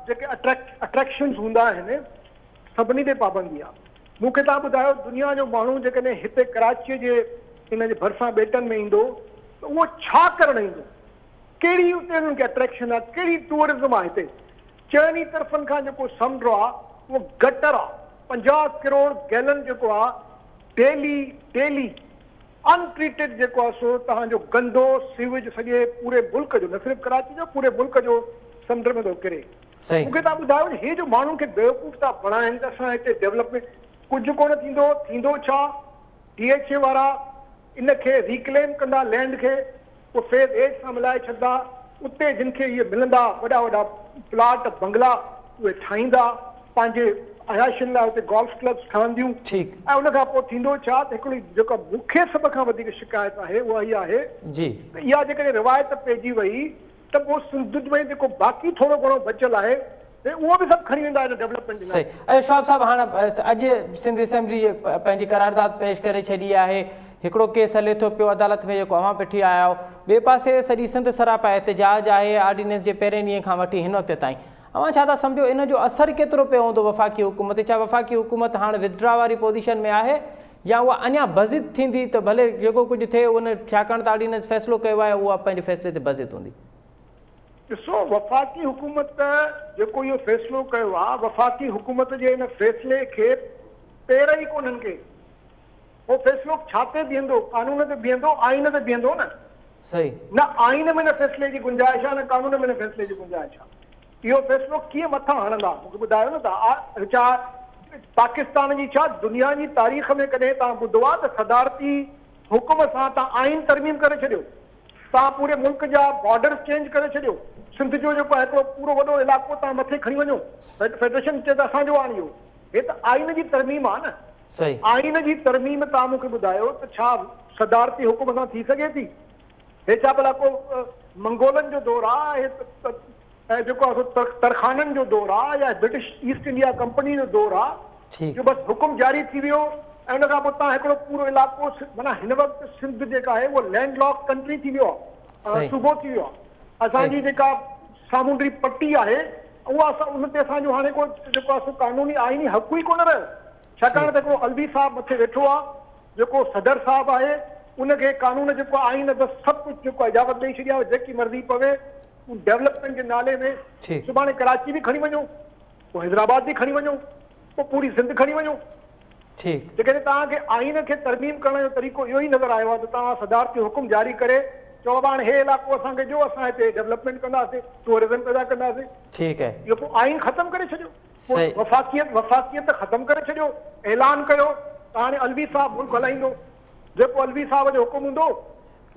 جيڪي اٽريڪشنز هوندا آهن سڀني تي پابندي آ. مون کي توهان ٻڌايو دنيا جو ماڻهو جيڪڏهن هتي ڪراچيء جي ان جي ڀرسان ٻيٽن ۾ ايندو ته اهو ڇا ڪرڻ ايندو؟ ڪهڙي اتي انهن کي اٽريڪشن آ؟ ڪهڙي ٽوئرزم آ هتي؟ چئن ئي طرفن کان جيڪو سمنڊ آ اهو گٽر آ. 50 ڪروڙ گيلن جيڪو آ ڊيلي ڊيلي ان ٽريٽيڊ جيڪو آهي سو توهان جو گندو سيويج سڄي پوري ملڪ جو، نه صرف ڪراچي جو، پوري ملڪ جو سمنڊ ۾ ٿو ڪري. مون کي توهان ٻڌايو هي جو ماڻهن کي بيوقوف ٿا بڻائن ته اسان هتي ڊولپمينٽ، ڪجهه ڪونه ٿيندو. ٿيندو ڇا؟ ڊي ايڇ اي وارا ان کي ريڪليم ڪندا لينڊ کي، پوء فيز ايٽ سان ملائي ڇڏندا. اتي جن کي اهي ملندا وڏا وڏا پلاٽ بنگلا اهي ٺاهيندا پنهنجي عياشين لاء، اتي گولف ڪلبس ٺهنديون. ۽ ان کان پوء ٿيندو ڇا ته هڪڙي جيڪا مون کي سڀ کان وڌيڪ شڪايت آهي اها هي آهي ته اها جيڪڏهن روايت پئجي وئي ته پوء سنڌ ۾ جيڪو باقي ٿورو گهڻو بچيل آهي ته اهو به سڀ کڻي ويندا هن ڊولپمينٽ جي نالي. صحيح. شهاب صاحب هاڻ اڄ سنڌ اسيمبلي پنهنجي قرارداد پيش ڪري ڇڏي آهي، هڪڙو ڪيس هلي ٿو پيو عدالت ۾ جيڪو اوهان پٺي آيا آهيو، ٻئي پاسي سڄي سنڌ سراپا احتجاج آهي آرڊيننس جي پهرين ڏينهن کان وٺي هن وقت تائين، اوهان ڇا ٿا سمجهو ان جو اثر ڪيترو پيو هوندو وفاقي حڪومت تي؟ ڇا وفاقي حڪومت هاڻ ودڊرا واري پوزيشن ۾ آهي يا اها اڃا بضد ٿيندي ته ڀلي جيڪو ڪجهه ٿئي ان ڇاڪاڻ ته آرڊيننس فيصلو ڪيو آهي اها پنهنجي فيصلي تي بضد هوندي؟ ڏسو وفاقي حڪومت جيڪو اهو فيصلو ڪيو آهي، وفاقي حڪومت جي ان فيصلي کي پير ئي ڪونهن ڪي. اهو فيصلو ڇا تي بيهندو؟ قانون تي بيهندو، آئين تي بيهندو نه. صحيح. نه آئين ۾ ان فيصلي جي گنجائش آهي نه قانون ۾ ان فيصلي جي گنجائش آهي. اهو فيصلو ڪيئن مٿان هڻندا؟ مون کي ٻڌايو نه ته ڇا پاڪستان جي ڇا دنيا جي تاريخ ۾ ڪڏهن توهان ٻڌو آهي ته صدارتي حڪم سان توهان آئين ترميم ڪري ڇڏيو؟ توهان پوري ملڪ جا بارڊرز چينج ڪري ڇڏيو؟ سنڌ جو جيڪو آهي هڪڙو پورو وڏو علائقو توهان مٿي کڻي وڃو، فيڊريشن چئي ته اسان جو آهي اهو. هي ته آئين جي ترميم آهي نه. صحيح. آئين جي ترميم توهان مون کي ٻڌايو ته ڇا صدارتي حڪم سان ٿي سگهي ٿي؟ هي ڇا ڀلا ڪو منگولن جو دور آ؟ هي جيڪو آ سو ترخانن جو دور آ يا برٽش ايسٽ انڊيا ڪمپني جو دور آ جو بس حڪم جاري ٿي ويو، ۽ ان کان پوءِ توهان هڪڙو پورو علائقو معنيٰ هن وقت سنڌ جيڪا آهي اهو لينڊ لاڪ ڪنٽري ٿي ويو آهي، صوبو ٿي ويو آهي. اسان جي جيڪا سامونڊي پٽي آهي اها اسان ان تي اسان جو هاڻي ڪو جيڪو آهي سو قانوني آئيني حق ئي ڪونه رهيو، ڇاڪاڻ ته هڪڙو الوي صاحب مٿي ويٺو آهي جيڪو صدر صاحب آهي، ان کي قانون جيڪو آئين بس سڀ ڪجهه جيڪو اجازت ڏيئي ڇڏي آهي، جيڪي مرضي پوي ڊيولپمينٽ جي نالي ۾. سڀاڻي ڪراچي به کڻي وڃو، پوءِ حيدرآباد به کڻي وڃو، پوءِ پوري سنڌ کڻي وڃو. ٺيڪ. جيڪڏهن توهان کي آئين کي ترميم ڪرڻ جو طريقو اهو ئي نظر آيو آهي ته توهان صدارتي حڪم جاري ڪري چئو بابا هاڻي هي علائقو اسان کي ڏيو، اسان هتي ڊيولپمينٽ ڪنداسين، ٽوئرزم پيدا ڪنداسين. ٺيڪ آهي. اهو پوءِ آئين ختم ڪري ڇڏيو، پوءِ وفاقيت ختم ڪري ڇڏيو، اعلان ڪيو ته هاڻي الوي صاحب ملڪ هلائيندو، جيڪو الوي صاحب جو حڪم هوندو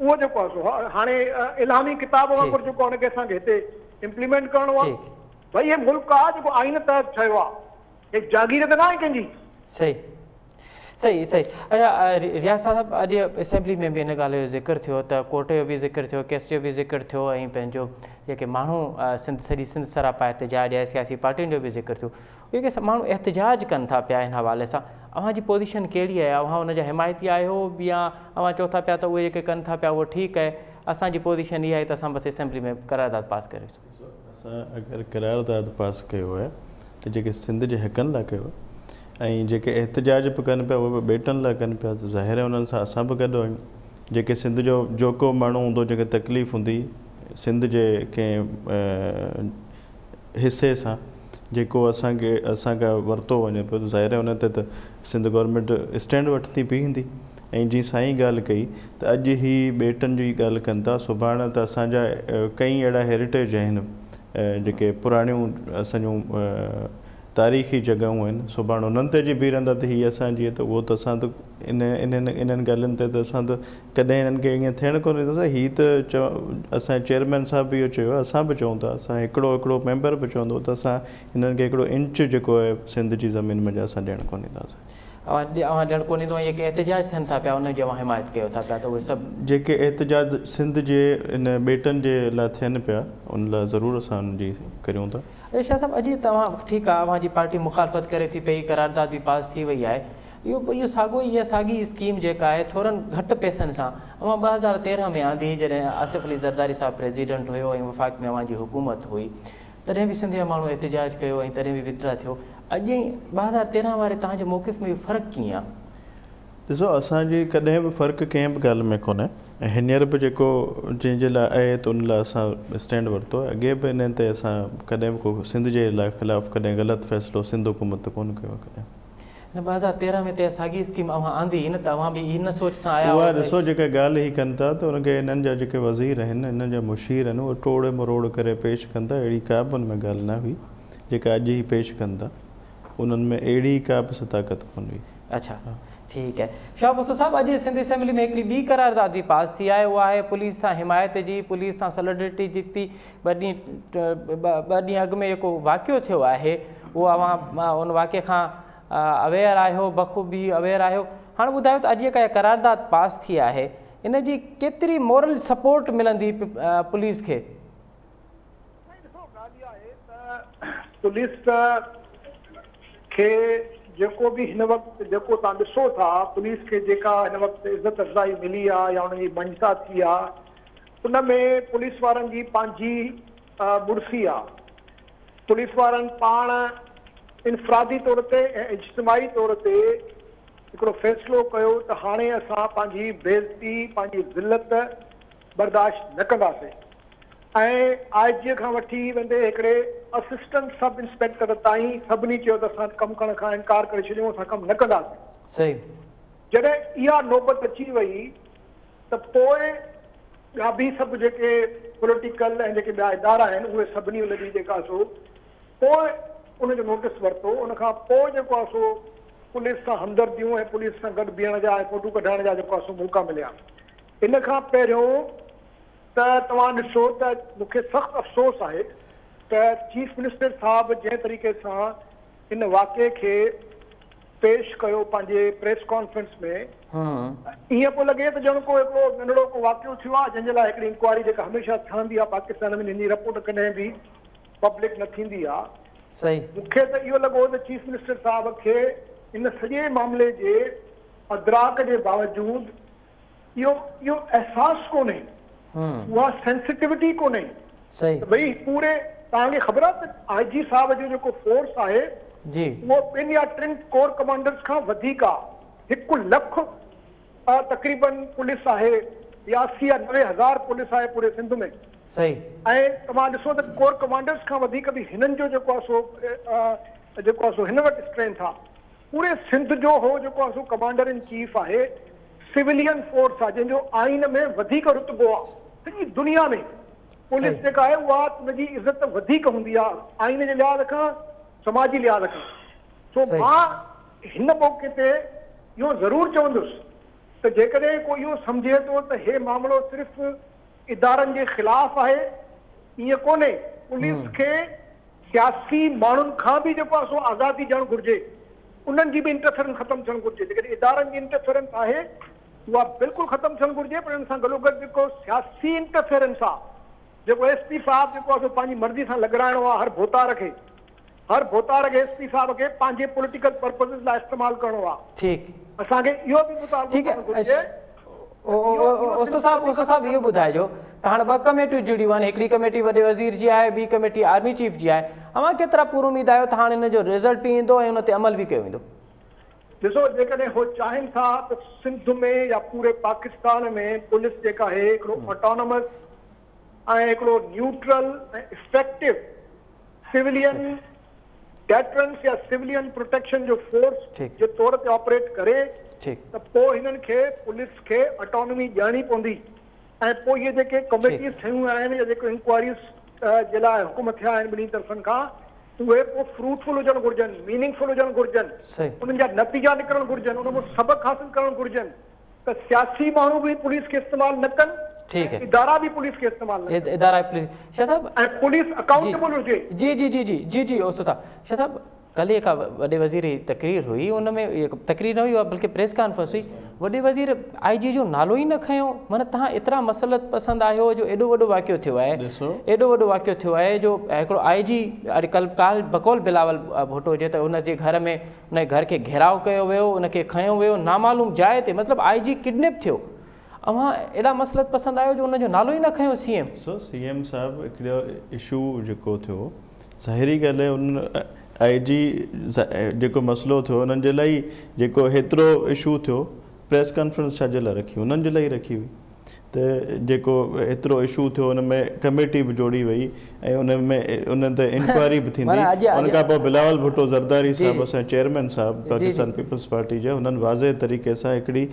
اهو جيڪو آهي سو هاڻي الهامي ڪتاب وانگر جيڪو هن کي اسان کي هتي امپليمينٽ ڪرڻو آهي. ڀئي هي ملڪ آهي جيڪو آئين تحت ٺهيو آهي، هي جاگير ته نه آهي ڪنهن جي. صحيح صحيح صحيح. اڇا رياض صاحب، اڄ اسيمبلي ۾ به ان ڳالهه جو ذڪر ٿيو ته ڪورٽ جو به ذڪر ٿيو، ڪيس جو به ذڪر ٿيو ۽ پنهنجو جيڪي ماڻهو سنڌ سڄي سنڌ سراپا احتجاج آهي، سياسي پارٽين جو به ذڪر ٿيو، جيڪي ماڻهو احتجاج ڪن ٿا پيا هن حوالي سان اوهان جي پوزيشن ڪهڙي آهي؟ اوهان ان جا حمايتي آهيو يا اوهان چئو ٿا پيا ته اهي جيڪي ڪن ٿا پيا اهو ٺيڪ آهي، اسان جي پوزيشن اها آهي ته اسان بس اسيمبلي ۾ قرارداد پاس ڪريوسين؟ اسان اگر قرارداد پاس ڪيو آهي ته جيڪي سنڌ جي حقن لاءِ ڪيو آهي ۽ جيڪي احتجاج به ڪن پيا اهي به ٻيٽن لاءِ ڪن پيا ته ظاهر آهي انهن سان اسان به گڏ آهيون. جيڪي سنڌ جو جيڪو ماڻهو هوندو، جيڪي تڪليف هوندي سنڌ جي ڪنهن حصي سان جيڪو اسان کي اسان کان ورتو وڃي پيو ته ظاهر آهي ان تي ته سنڌ گورنمينٽ اسٽينڊ وٺندي بيهندي. ۽ جيئن سائين ڳالهه ڪئي ته اڄ هي ٻيٽن جي ڳالهه ڪن ٿا، سڀاڻي ته اسان جا ڪئي اهڙا هيريٽيج آهن جيڪي پراڻيون اسان جون تاريخي جڳهيون آهن، سڀاڻي انهن تي جي بيهه رهندا ته هيءَ اسان جي ته اهو ته اسان ته ان انهن انهن ڳالهين تي ته اسان ته ڪڏهن هنن کي ائين ٿيڻ ڪونه ڏينداسين. هيءَ ته چئو اسان جي چيئرمين صاحب به اهو چيو آهي، اسان به چئون ٿا، اسان هڪڙو هڪڙو ميمبر به چوندو ته اسان هنن کي هڪڙو انچ جيڪو آهي سنڌ جي زمين ۾ اسان ڏيڻ ڪونه ڏينداسين. اوهان ڏيڻ ڪونه ڏيندو. ۽ جيڪي احتجاج ٿين ٿا پيا انهن جي اوهان حمايت ڪيو ٿا پيا ته اهي سڀ جيڪي احتجاج سنڌ جي ان ٻيٽن جي لاءِ ٿين پيا ان لاءِ ضرور اسان ان جي ڪريون ٿا. شاهه صاحب، اڄ توهان ٺيڪ آهي اوهان جي پارٽي مخالفت ڪري ٿي پئي، قرارداد به پاس ٿي وئي آهي، اهو اهو ساڳيو ئي اها ساڳي اسڪيم جيڪا آهي ٿورن گهٽ پئسن سان اوهان 2013 ۾ آندي، جڏهن آصف علي زرداري صاحب پريزيڊنٽ هيو ۽ وفاق ۾ اوهان جي حڪومت هئي، تڏهن به سنڌ جا ماڻهو احتجاج ڪيو ۽ تڏهن به وٿڊرا ٿيو. اڄ 2013 واري توهان جي موقف ۾ فرق ڪيئن آهي؟ ڏسو، اسان جي ڪڏهن به فرق ڪنهن به ڳالهه ۾ ڪونهي ۽ هينئر به جيڪو جنهن جي لاءِ آهي ته ان لاءِ اسان اسٽينڊ ورتو آهي. اڳي به ان تي اسان ڪڏهن به ڪو سنڌ جي لاءِ خلاف ڪڏهن غلط فيصلو سنڌ حڪومت ڪونه ڪيو آهي ڪڏهن. نه 2013 ۾ ته ساڳي اسڪيم اوهان آندي نه ته اوهان به ان سوچ سان آيا؟ اها ڏسو جيڪا ڳالهه هي ڪن ٿا ته ان کي هنن جا جيڪي وزير آهن، هنن جا مشير آهن، اهي ٽوڙ مروڙ ڪري پيش ڪن ٿا. اهڙي ڪا به ان ۾ ڳالهه نه هئي جيڪا اڄ ئي پيش ڪن ٿا، انهن ۾ اهڙي ڪا به صداقت ڪونه هئي. اڇا ٺيڪ آهي. شاهه مصطفيٰ صاحب، اڄ سنڌ اسيمبلي ۾ هڪڙي ٻي قرارداد به پاس ٿي آهي، اها آهي پوليس سان حمايت جي، پوليس سان سوليڊرٽي جي. ٻه ڏينهن اڳ ۾ جيڪو واقعو ٿيو آهي اهو اوهان ان واقعي کان اويئر آهيو، بخوبي اويئر آهيو. هاڻي ٻڌايو ته اڄ جيڪا قرارداد پاس ٿي آهي ان جي ڪيتري مورل سپورٽ ملندي پوليس کي؟ ڏسو، ڳالهه اها آهي ته پوليس کي جيڪو به هن وقت جيڪو توهان ڏسو ٿا، پوليس کي جيڪا هن وقت عزت افزائي ملي آهي يا ان جي مڃتا ٿي آهي، ان ۾ پوليس وارن جي پنهنجي مڙسي آهي. پوليس وارن پاڻ انفرادي طور تي ۽ اجتماعي طور تي هڪڙو فيصلو ڪيو ته هاڻي اسان پنهنجي بيزتي، پنهنجي ذلت برداشت نه ڪنداسين. ۽ I جيءَ کان وٺي ويندي هڪڙي اسسٽنٽ سب انسپيڪٽر تائين سڀني چيو ته اسان ڪم ڪرڻ کان انڪار ڪري ڇڏيون، اسان ڪم نه ڪنداسين. صحيح. جڏهن اها نوبت اچي وئي ته پوءِ ٻيا به سڀ جيڪي پوليٽيڪل ۽ جيڪي ٻيا ادارا آهن اهي سڀني ان جي جيڪا سو پوءِ ان جو نوٽيس ورتو. ان کان پوءِ جيڪو آهي سو پوليس سان همدرديون ۽ پوليس سان گڏ بيهڻ جا ۽ فوٽو ڪڍائڻ جا جيڪو آهي سو موقعا مليا. ان کان پهريون ته توهان ڏسو ته مون کي سخت افسوس آهي ته چيف منسٽر صاحب جنهن طريقي سان ان واقعي کي پيش ڪيو پنهنجي پريس ڪانفرنس ۾، ائين پيو لڳي ته ڄڻ ڪو هڪڙو ننڍڙو ڪو واقعو ٿيو آهي جنهن جي لاءِ هڪڙي انڪوائري جيڪا هميشه ٺهندي آهي پاڪستان ۾، هن جي رپورٽ ڪڏهن به پبلڪ نه ٿيندي آهي. صحيح. مون کي ته اهو لڳو ته چيف منسٽر صاحب کي ان سڄي معاملي جي ادراڪ جي باوجود اهو اهو احساس ڪونهي، اها سينسٽيوٽي ڪونهي ته ڀئي پوري توهان کي خبر آهي ته آء جي صاحب جو جيڪو فورس آهي جي اهو ٻن يا ٽن ڪور ڪمانڊرز کان وڌيڪ آهي. 1 لک تقريبن پوليس آهي يا 80 يا 90 هزار پوليس آهي پوري سنڌ ۾. صحيح. ۽ توهان ڏسو ته ڪور ڪمانڊرز کان وڌيڪ به هنن جو جيڪو آهي سو جيڪو آهي سو هن وٽ اسٽرينٿ آهي. پوري سنڌ جو هو جيڪو آهي سو ڪمانڊر ان چيف آهي. سويلين فورس آهي جنهن جو آئين ۾ وڌيڪ رتبو آهي. سڄي دنيا ۾ پوليس جيڪا آهي اها ان جي عزت وڌيڪ هوندي آهي آئين جي لحاظ کان، سماجي لحاظ کان. سو مان هن موقعي تي اهو ضرور چوندس ته جيڪڏهن ڪو اهو سمجهي ٿو ته هي معاملو صرف ادارن جي خلاف آهي، ائين ڪونهي. پوليس کي سياسي ماڻهن کان به جيڪو آهي سو آزادي ڏيڻ گهرجي، انهن جي به انٽرفيرنس ختم ٿيڻ گهرجي. جيڪڏهن ادارن جي انٽرفيرنس آهي اها بلڪل ختم ٿيڻ گهرجي، پر ان سان گڏوگڏ جيڪو سياسي انٽرفيرنس آهي، جيڪو ايس پي صاحب جيڪو آهي سو پنهنجي مرضي سان لڳرائڻو آهي هر ڀوتار کي، هر ڀوتار کي ايس پي صاحب کي پنهنجي پوليٽيڪل پرپزز لاء استعمال ڪرڻو آهي. ٺيڪ. اسان کي اهو به مطالبو ڪرڻ گهرجي. اوستو صاحب اوستو صاحب اهو ٻڌائجو ته هاڻ ٻه ڪميٽيون جڙيون آهن، هڪڙي ڪميٽي وڏي وزير جي آهي، ٻي ڪميٽي آرمي چيف جي آهي، اوهان ڪيترا پر اميد آهيو ته هاڻ ان جو رزلٽ به ايندو ۽ ان تي عمل به ڪيو ويندو؟ ڏسو جيڪڏهن هو چاهين ٿا ته سنڌ ۾ يا پوري پاڪستان ۾ پوليس جيڪا آهي هڪڙو اٽانومس ۽ هڪڙو نيوٽرل ۽ افيڪٽو سويلين ڊيٽرنس يا سويلين پروٽيڪشن جو فورس جي طور تي آپريٽ ڪري ته پوء هنن کي پوليس کي اٽانومي ڏيڻي پوندي ۽ پوء اهي جيڪي ڪميٽيز ٺهيون آهن يا جيڪي انڪوائريز جي لاء حڪم ٿيا آهن ٻنهي طرفن کان اهي پوء فروٽفل هجڻ گهرجن، ميننگ فل هجڻ گهرجن، انهن جا نتيجا نڪرڻ گهرجن، ان مان سبق حاصل ڪرڻ گهرجن ته سياسي ماڻهو به پوليس کي استعمال نه ڪن ۽ ادارا به پوليس کي استعمال نه ڪن. ادارا پوليس شاهه صاحب ۽ پوليس اڪائونٽيبل هجي. جي جي جي جي جي جي اوستو صاحب شاهه صاحب ڪلهه جيڪا وڏي وزير جي تقرير هئي ان ۾ تقرير نه هئي اها بلڪه پريس ڪانفرنس هئي وڏي وزير آء جي جو نالو ئي نه کنيو معنيٰ توهان ايترا مصلحت پسند آهيو جو ايڏو وڏو واقعو ٿيو آهي ايڏو وڏو واقعو ٿيو آهي جو هڪڙو آء جي اڄ ڪلهه ڪالهه بقول بلاول ڀٽو جي ته ان جي گهر ۾ ان جي گهر کي گهيراء ڪيو ويو ان کي کنيو ويو نامعلوم جاء تي مطلب آء جي ڪڊنيپ ٿيو اوهان ايڏا مصلحت پسند آهيو جو ان جو نالو ئي نه کنيو سي ايم. سو سي ايم صاحب هڪڙو اشو جيڪو ٿيو ظاهري ڳالهه آهي ان آء جي جيڪو مسئلو ٿيو انهن جي لاء ئي جيڪو هيترو اشو ٿيو پريس ڪانفرنس ڇا جي لاء رکي انهن جي لاء ئي رکي هئي ته جيڪو ايترو اشو ٿيو ان ۾ ڪميٽي به جوڙي وئي ۽ ان ۾ ان تي انڪوائري به ٿيندي ان کان پوء بلاول ڀٽو زرداري صاحب اسان جي چيئرمين صاحب پاڪستان پيپلز پارٽي جا انهن واضح طريقي سان هڪڙي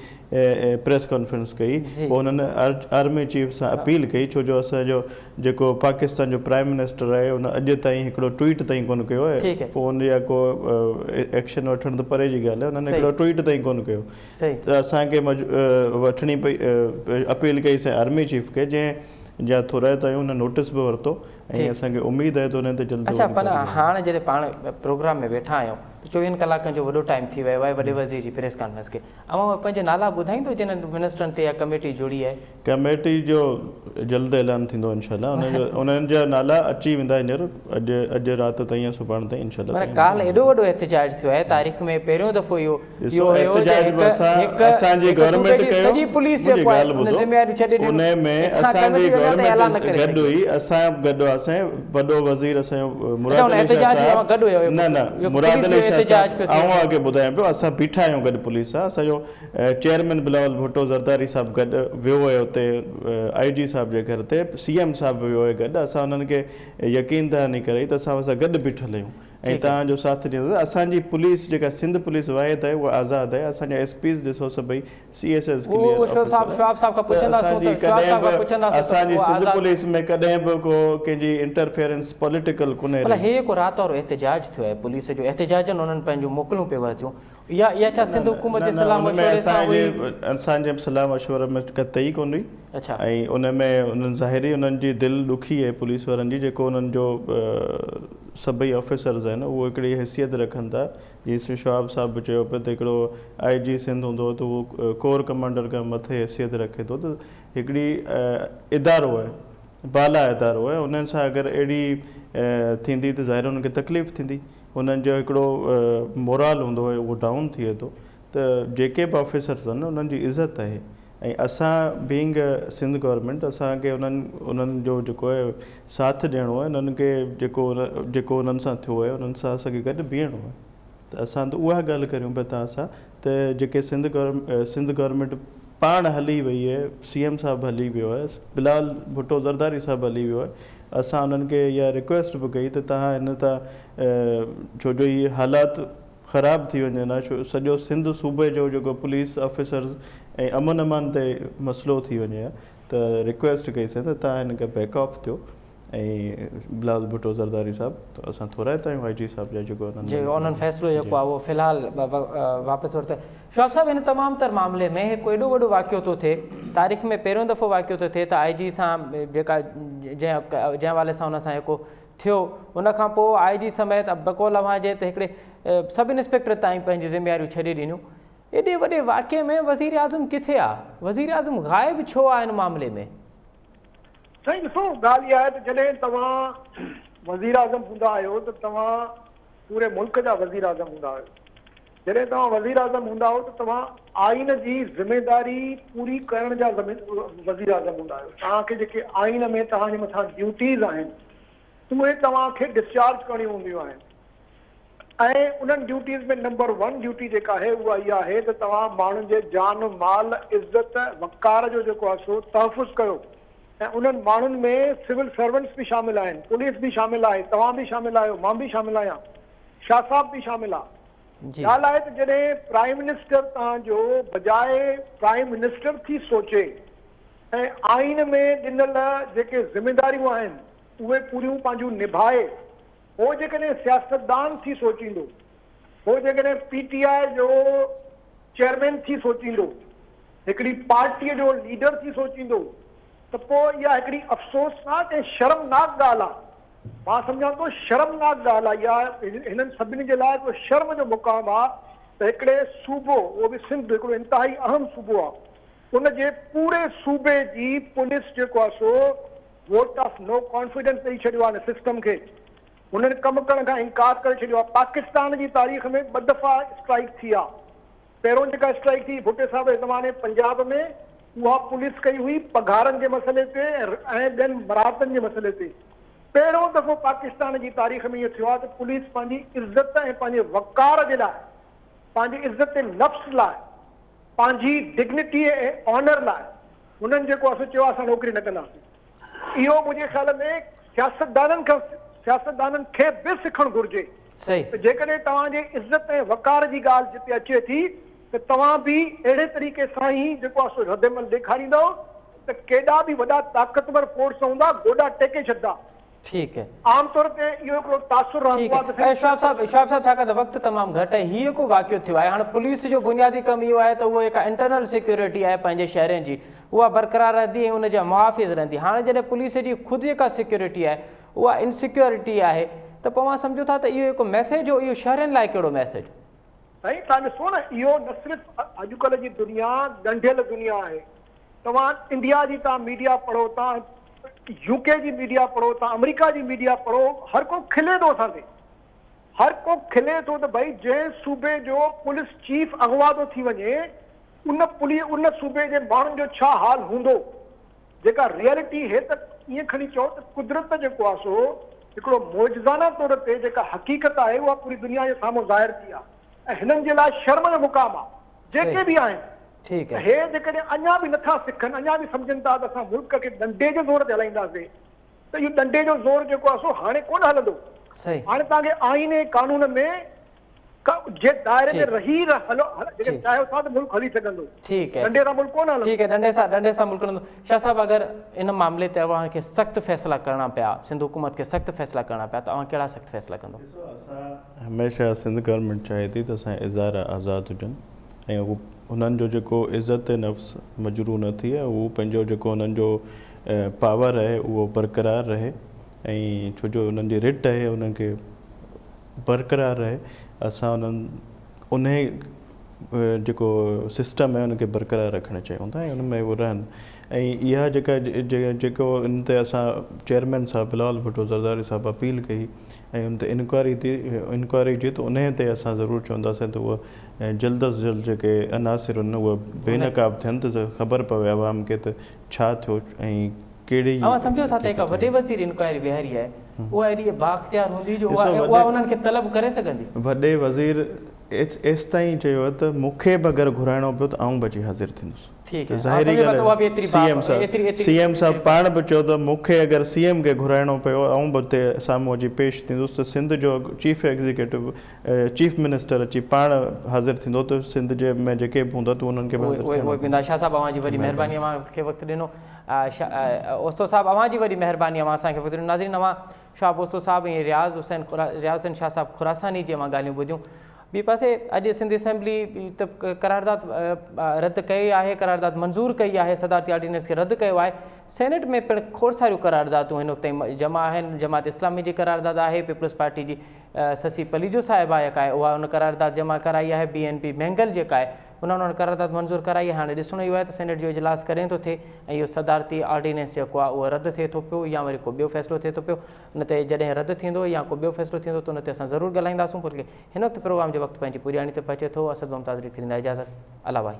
پريس ڪانفرنس ڪئي پوء انهن آرمي چيف سان اپيل ڪئي ڇو جو اسان جو جيڪو پاڪستان جو پرائم منسٽر آهي ان اڄ تائين هڪڙو ٽوئيٽ تائين ڪونه ڪيو آهي فون يا ڪو ايڪشن وٺڻ ته پري جي ڳالهه آهي انهن هڪڙو ٽوئيٽ تائين ڪونه ڪيو ته اسان کي وٺڻي پئي اپيل ڪئي سين آرمي چيف کي جنهن جا ٿورائتا آهيون ان نوٽس به ورتو ۽ اسان کي اميد آهي ته ان تي جلد اڇا پر هاڻ جڏهن پاڻ پروگرام ۾ ويٺا آهيون ته 24 ڪلاڪن جو وڏو ٽائيم ٿي ويو آهي وڏي وزير جي پريس ڪانفرنس کي اوهان پنهنجا نالا ٻڌائيندو جنهن منسٽرن تي اها ڪميٽي جوڙي آهي؟ ڪميٽي جو جلد اعلان ٿيندو انشاء الله انهن جا نالا اچي ويندا هينئر اڄ اڄ رات تائين يا سڀاڻ تائين انشاء الله. معنيٰ ڪالهه ايڏو وڏو احتجاج ٿيو آهي تاريخ ۾ پهريون دفعو اهو اهو هيو جو هڪ هڪ صوبي جي سڄي پوليس جيڪو آهي ان ذميواريون ڇڏي ڏنيون ان ۾ اسان جي گورنمينٽ گڏ هئي اسان به گڏ هئاسين وڏو وزير اسان جو مراد علي شاهه صاحب نه نه مراد علي شاهه صاحب آئون اوهان کي ٻڌايان پيو اسان بيٺا آهيون گڏ پوليس سان اسان جو چيئرمين بلاول ڀٽو زرداري صاحب گڏ ويو هيو اتي آء جي صاحب جي گهر تي سي ايم صاحب به ويو هيو گڏ اسان انهن کي يقين دهاني ڪرائي ته اسان اوهان سان گڏ بيٺل آهيون ۽ توهان جو ساٿ ڏينداسين اسان جي پوليس جيڪا سنڌ پوليس واحد آهي اها آزاد آهي اسان جا ايس پيز ڏسو سڀئي C S S clear officer آهن اسان جي ڪڏهن به اسان جي سنڌ پوليس ۾ ڪڏهن به ڪو ڪنهن جي انٽرفيئرنس پوليٽيڪل ڪونهي رهي. هي جيڪو رات وارو احتجاج ٿيو آهي پوليس جو احتجاجن انهن پنهنجون موڪلون پئي ورتيون اها اها ڇا سنڌ حڪومت جي صلاح مشوري سان هئي؟ اسان جي صلاح مشوري ۾ قطعي ڪونه هئي ۽ ان ۾ انهن ظاهري انهن جي دل ڏکي آهي پوليس وارن جي جيڪو انهن جو سڀئي آفيسرز آهن اهو هڪڙي حيثيت رکن ٿا جيئن شهاب صاحب به چيو پيو ته هڪڙو آء جي سنڌ هوندو هو ته اهو ڪور ڪمانڊر کان مٿي حيثيت رکي ٿو ته هڪڙي ادارو آهي بالا ادارو آهي انهن سان اگر اهڙي ٿيندي ته ظاهر انهن کي تڪليف ٿيندي انهن جو هڪڙو مورال هوندو آهي اهو ڊائون ٿئي ٿو ته جيڪي به آفيسرز آهن انهن جي عزت آهي ۽ اسان بينگ سنڌ گورنمينٽ اسان کي انهن انهن جو جيڪو آهي ساٿ ڏيڻو آهي، انهن کي جيڪو جيڪو انهن سان ٿيو آهي انهن سان اسان کي گڏ بيهڻو آهي. ته اسان ته اها ڳالهه ڪريون پيا توهان سان ته جيڪي سنڌ سنڌ گورنمينٽ پاڻ هلي وئي آهي، سي ايم صاحب هلي ويو آهي، بلاول ڀٽو زرداري صاحب هلي ويو آهي، اسان انهن کي اها رڪويسٽ به ڪئي ته توهان هن تان ڇو جو هي حالات خراب ٿي وڃن ها، ڇو سڄو سنڌ صوبي جو جيڪو پوليس آفيسرز ۽ امن امان تي مسئلو ٿي وڃي ها ته رڪويسٽ ڪئي سين ته توهان هن کان بيڪ آف ٿيو ۽ بلاول ڀٽو زرداري صاحب ته اسان ٿورائتا آهيون آء جي صاحب جا جيڪو انهن جي انهن فيصلو جيڪو آهي اهو في الحال واپس ورتو آهي. شهاب صاحب هن تمام تر معاملي ۾ هڪ ايڏو وڏو واقعو ٿو ٿئي، تاريخ ۾ پهريون دفعو واقعو ٿو ٿئي ته آء جي سان جيڪا جنهن جنهن حوالي سان ان سان هڪ ٿيو ان کان پوء آء جي سميت بقول اوهان جي ته هڪڙي سب انسپيڪٽر تائين پنهنجون ذميواريون ڇڏي ڏنيون. ايڏي وڏي واقعي ۾ وزير اعظم ڪٿي آ؟ وزير اعظم غائب ڇو آ ان معاملي ۾؟ سائين ڏسو ڳالهه اها آهي ته جڏهن توهان وزير اعظم هوندا آهيو ته توهان پوري ملڪ جا وزير اعظم هوندا آهيو. جڏهن توهان وزير اعظم هوندا آهيو ته توهان آئين جي ذميداري پوري ڪرڻ جا وزير اعظم هوندا آهيو. توهان کي جيڪي آئين ۾ توهان جي مٿان ڊيوٽيز آهن اهي توهان کي ڊسچارج ڪرڻيون هونديون آهن ۽ انهن ڊيوٽيز ۾ نمبر ون ڊيوٽي جيڪا آهي اها اها آهي ته توهان ماڻهن جي جان، مال، عزت، وقار جو جيڪو آهي سو تحفظ ڪيو ۽ انهن ماڻهن ۾ سول سرونٽس به شامل آهن، پوليس به شامل آهي، توهان به شامل آهيو، مان به شامل آهيان، شاهه صاحب به شامل آهي. ڳالهه آهي ته جڏهن پرائيم منسٽر توهان جو بجاء پرائيم منسٽر ٿي سوچي ۽ آئين ۾ ڏنل جيڪي ذميداريون آهن اهي پوريون پنهنجون نڀائي، هو جيڪڏهن سياستدان ٿي سوچيندو، هو جيڪڏهن پي ٽي آء جو چيئرمين ٿي سوچيندو، هڪڙي پارٽيء جو ليڊر ٿي سوچيندو ته پوء اها هڪڙي افسوسناڪ ۽ شرمناڪ ڳالهه آهي. مان سمجهان ٿو شرمناڪ ڳالهه آهي اها، هنن سڀني جي لاء هڪڙو شرم جو مقام آهي ته هڪڙي صوبو، اهو به سنڌ هڪڙو انتهائي اهم صوبو آهي، ان جي پوري صوبي جي پوليس جيڪو آهي سو ووٽ آف نو ڪانفيڊنس ڏئي ڇڏيو آهي هن سسٽم کي. هنن ڪم ڪرڻ کان انڪار ڪري ڇڏيو آهي. پاڪستان جي تاريخ ۾ ٻه دفعا اسٽرائيڪ ٿي آهي. پهريون جيڪا اسٽرائيڪ ٿي ڀٽي صاحب جي زماني پنجاب ۾ اها پوليس ڪئي هئي پگهارن جي مسئلي تي ۽ ٻين مراعتن جي مسئلي تي. پهريون دفعو پاڪستان جي تاريخ ۾ ائين ٿيو آهي ته پوليس پنهنجي عزت ۽ پنهنجي وقار جي لاء، پنهنجي عزت نفس لاء، پنهنجي ڊگنٽي ۽ آنر لاء هنن جيڪو آهي سو چيو آهي اسان نوڪري نه ڪنداسين. اهو منهنجي خيال ۾ سياستدانن کان سياستدانن کي به سکڻ گهرجي ته جيڪڏهن توهان جي عزت ۽ وقار جي ڳالهه جتي اچي ٿي ته توهان به اهڙي طريقي سان ئي جيڪو آهي سو ردعمل ڏيکاريندؤ ته ڪيڏا به وڏا طاقتور فورس هوندا گوڏا ٽيڪي ڇڏدا. ٺيڪ هي. عام طور تي اهو هڪڙو تاثر رهندو آهي ته ٺيڪ شهاب صاحب شهاب صاحب ڇاڪاڻ ته وقت تمام گهٽ آهي هي جيڪو واقعو ٿيو آهي هاڻ پوليس جو بنيادي ڪم اهو آهي ته اهو جيڪا انٽرنل سيڪيورٽي آهي پنهنجي شهرين جي اها برقرار رهندي ۽ ان جا محافظ رهندي هاڻ جڏهن پوليس جي خود جيڪا سيڪيورٽي آهي اها انسيڪيورٽي آهي ته پوء اوهان سمجهو ٿا ته اهو جيڪو ميسيج هو اهو شهرين لاء ڪهڙو ميسيج سائين توهان ڏسو نه اهو نه صرف اڄڪلهه جي دنيا ڳنڍيل دنيا آهي توهان انڊيا جي توهان ميڊيا پڙهو توهان يو ڪي جي ميڊيا پڙهو توهان آمريڪا جي ميڊيا پڙهو هر ڪو کلي ٿو اسان تي هر ڪو کلي ٿو ته ڀئي جنهن صوبي جو پوليس چيف اغوا ٿو ٿي وڃي ان پولي ان صوبي جي ماڻهن جو ڇا حال هوندو جيڪا ريئلٽي هي ته ائين کڻي چئو ته قدرت جيڪو آهي سو هڪڙو معجزانه طور تي جيڪا حقيقت آهي اها پوري دنيا جي سامهون ظاهر ٿي آهي ۽ هنن جي لاء شرم جو مقام آهي جيڪي به آهن ٺيڪ ته هي جيڪڏهن اڃا به نٿا سکن، اڃا به سمجهن ٿا ته اسان ملڪ کي ڏنڊي جي زور تي هلائينداسين ته اهو ڏنڊي جو زور جيڪو آهي سو هاڻي ڪونه هلندو. هاڻي توهان کي آئين ۽ قانون ۾ جي دائري ۾ رهي هلو جيڪڏهن چاهيو ٿا ته ملڪ هلي سگهندو. ڏنڊي سان ملڪ ڪونه هلندو. ٺيڪ آهي ڏنڊي سان ڏنڊي سان ملڪ هلندو. شاهه صاحب اگر ان معاملي تي اوهان کي سخت فيصلا ڪرڻا پيا، سنڌ حڪومت کي سخت فيصلا ڪرڻا پيا ته اوهان ڪهڙا سخت فيصلا ڪندو؟ ڏسو اسان هميشه سنڌ گورنمينٽ چاهي ٿي ته اسان جا ادارا آزاد هجن ۽ هو انهن جو جيڪو عزت نفس مجروح نه ٿئي ۽ هو پنهنجو جيڪو انهن جو پاور آهي اهو برقرار رهي ۽ ڇو جو انهن جي رٽ آهي انهن کي برقرار رهي اسان انهن انهي جيڪو سسٽم آهي ان کي برقرار رکڻ چاهيون ٿا ۽ ان ۾ اهو رهن ۽ اها جيڪا جيڪو ان تي اسان چيئرمين صاحب بلاول ڀٽو زرداري صاحب اپيل ڪئي ۽ ان تي انڪوائري ٿي انڪوائري جي ته انهي تي اسان ضرور چونداسين ته اهو جلد از جلد جيڪي عناصر آهن اهي بي نقاب ٿين ته خبر پوي عوام کي ته ڇا ٿيو ۽ ڪهڙي اوهان سمجهو ٿا ته جيڪا وڏي وزير انڪوائري ويهاري آهي اها ايڏي بااختيار هوندي جو اها انهن کي طلب ڪري سگهندي؟ وڏي وزير ايستائين چيو ته مون کي به اگر گهرائڻو پيو ته آئون به اچي حاضر ٿيندس. ٺيڪ ته آهي ظاهري سمجهو ٿا ته ڳالهه اها به ايتري سي ايم صاحب ايتري سي ايم صاحب پاڻ به چيو ته مون کي اگر سي ايم کي گهرائڻو پيو آئون به اتي سامهون اچي پيش ٿيندس ته سنڌ جو چيف ايگزيڪيوٽو چيف منسٽر اچي پاڻ حاضر ٿيندو ته سنڌ جي ۾ جيڪي به هوندا ته انهن کي به حاضر اهي ٿيڻو اهي پوندو. شاهه صاحب اوهان جي وڏي مهرباني اوهان کي وقت ڏنو. اوستو صاحب اوهان جي وڏي مهرباني اوهان اسان کي وقت ڏنو. ناظرين اوهان شهاب اوستو صاحب ۽ رياض حسين رياض حسين شاهه صاحب خراساني جي اوهان ڳالهيون ٻڌيون. ٻي پاسي اڄ سنڌ اسيمبلي ته قرارداد رد ڪئي آهي، قرارداد منظور ڪئي آهي، صدارتي آرڊيننس کي رد ڪيو آهي. سينيٽ ۾ پڻ کوڙ ساريون قراردادون هن وقت تائين جمع آهن. جماعت اسلامي جي قرارداد آهي، پيپلز پارٽي جي سسي پليجو صاحبه جيڪا آهي اها ان قرارداد جمع ڪرائي آهي، بي اين پي مينگل جيڪا آهي انهن ان قرارداد منظور ڪرائي آهي. هاڻي ڏسڻو اهو آهي ته سينيٽ جو اجلاس ڪڏهن ٿو ٿئي ۽ اهو صدارتي آرڊيننس جيڪو آهي اهو رد ٿئي ٿو پيو يا وري ڪو ٻيو فيصلو ٿئي ٿو پيو. ان تي جڏهن رد ٿيندو يا ڪو ٻيو فيصلو ٿيندو ته ان تي اسان ضرور ڳالهائينداسون. پر هن وقت پروگرام جو وقت پنهنجي پڄاڻي تي پهچي ٿو. اسد ممتاز ريک ڏيندا اجازت. الله ڀائي.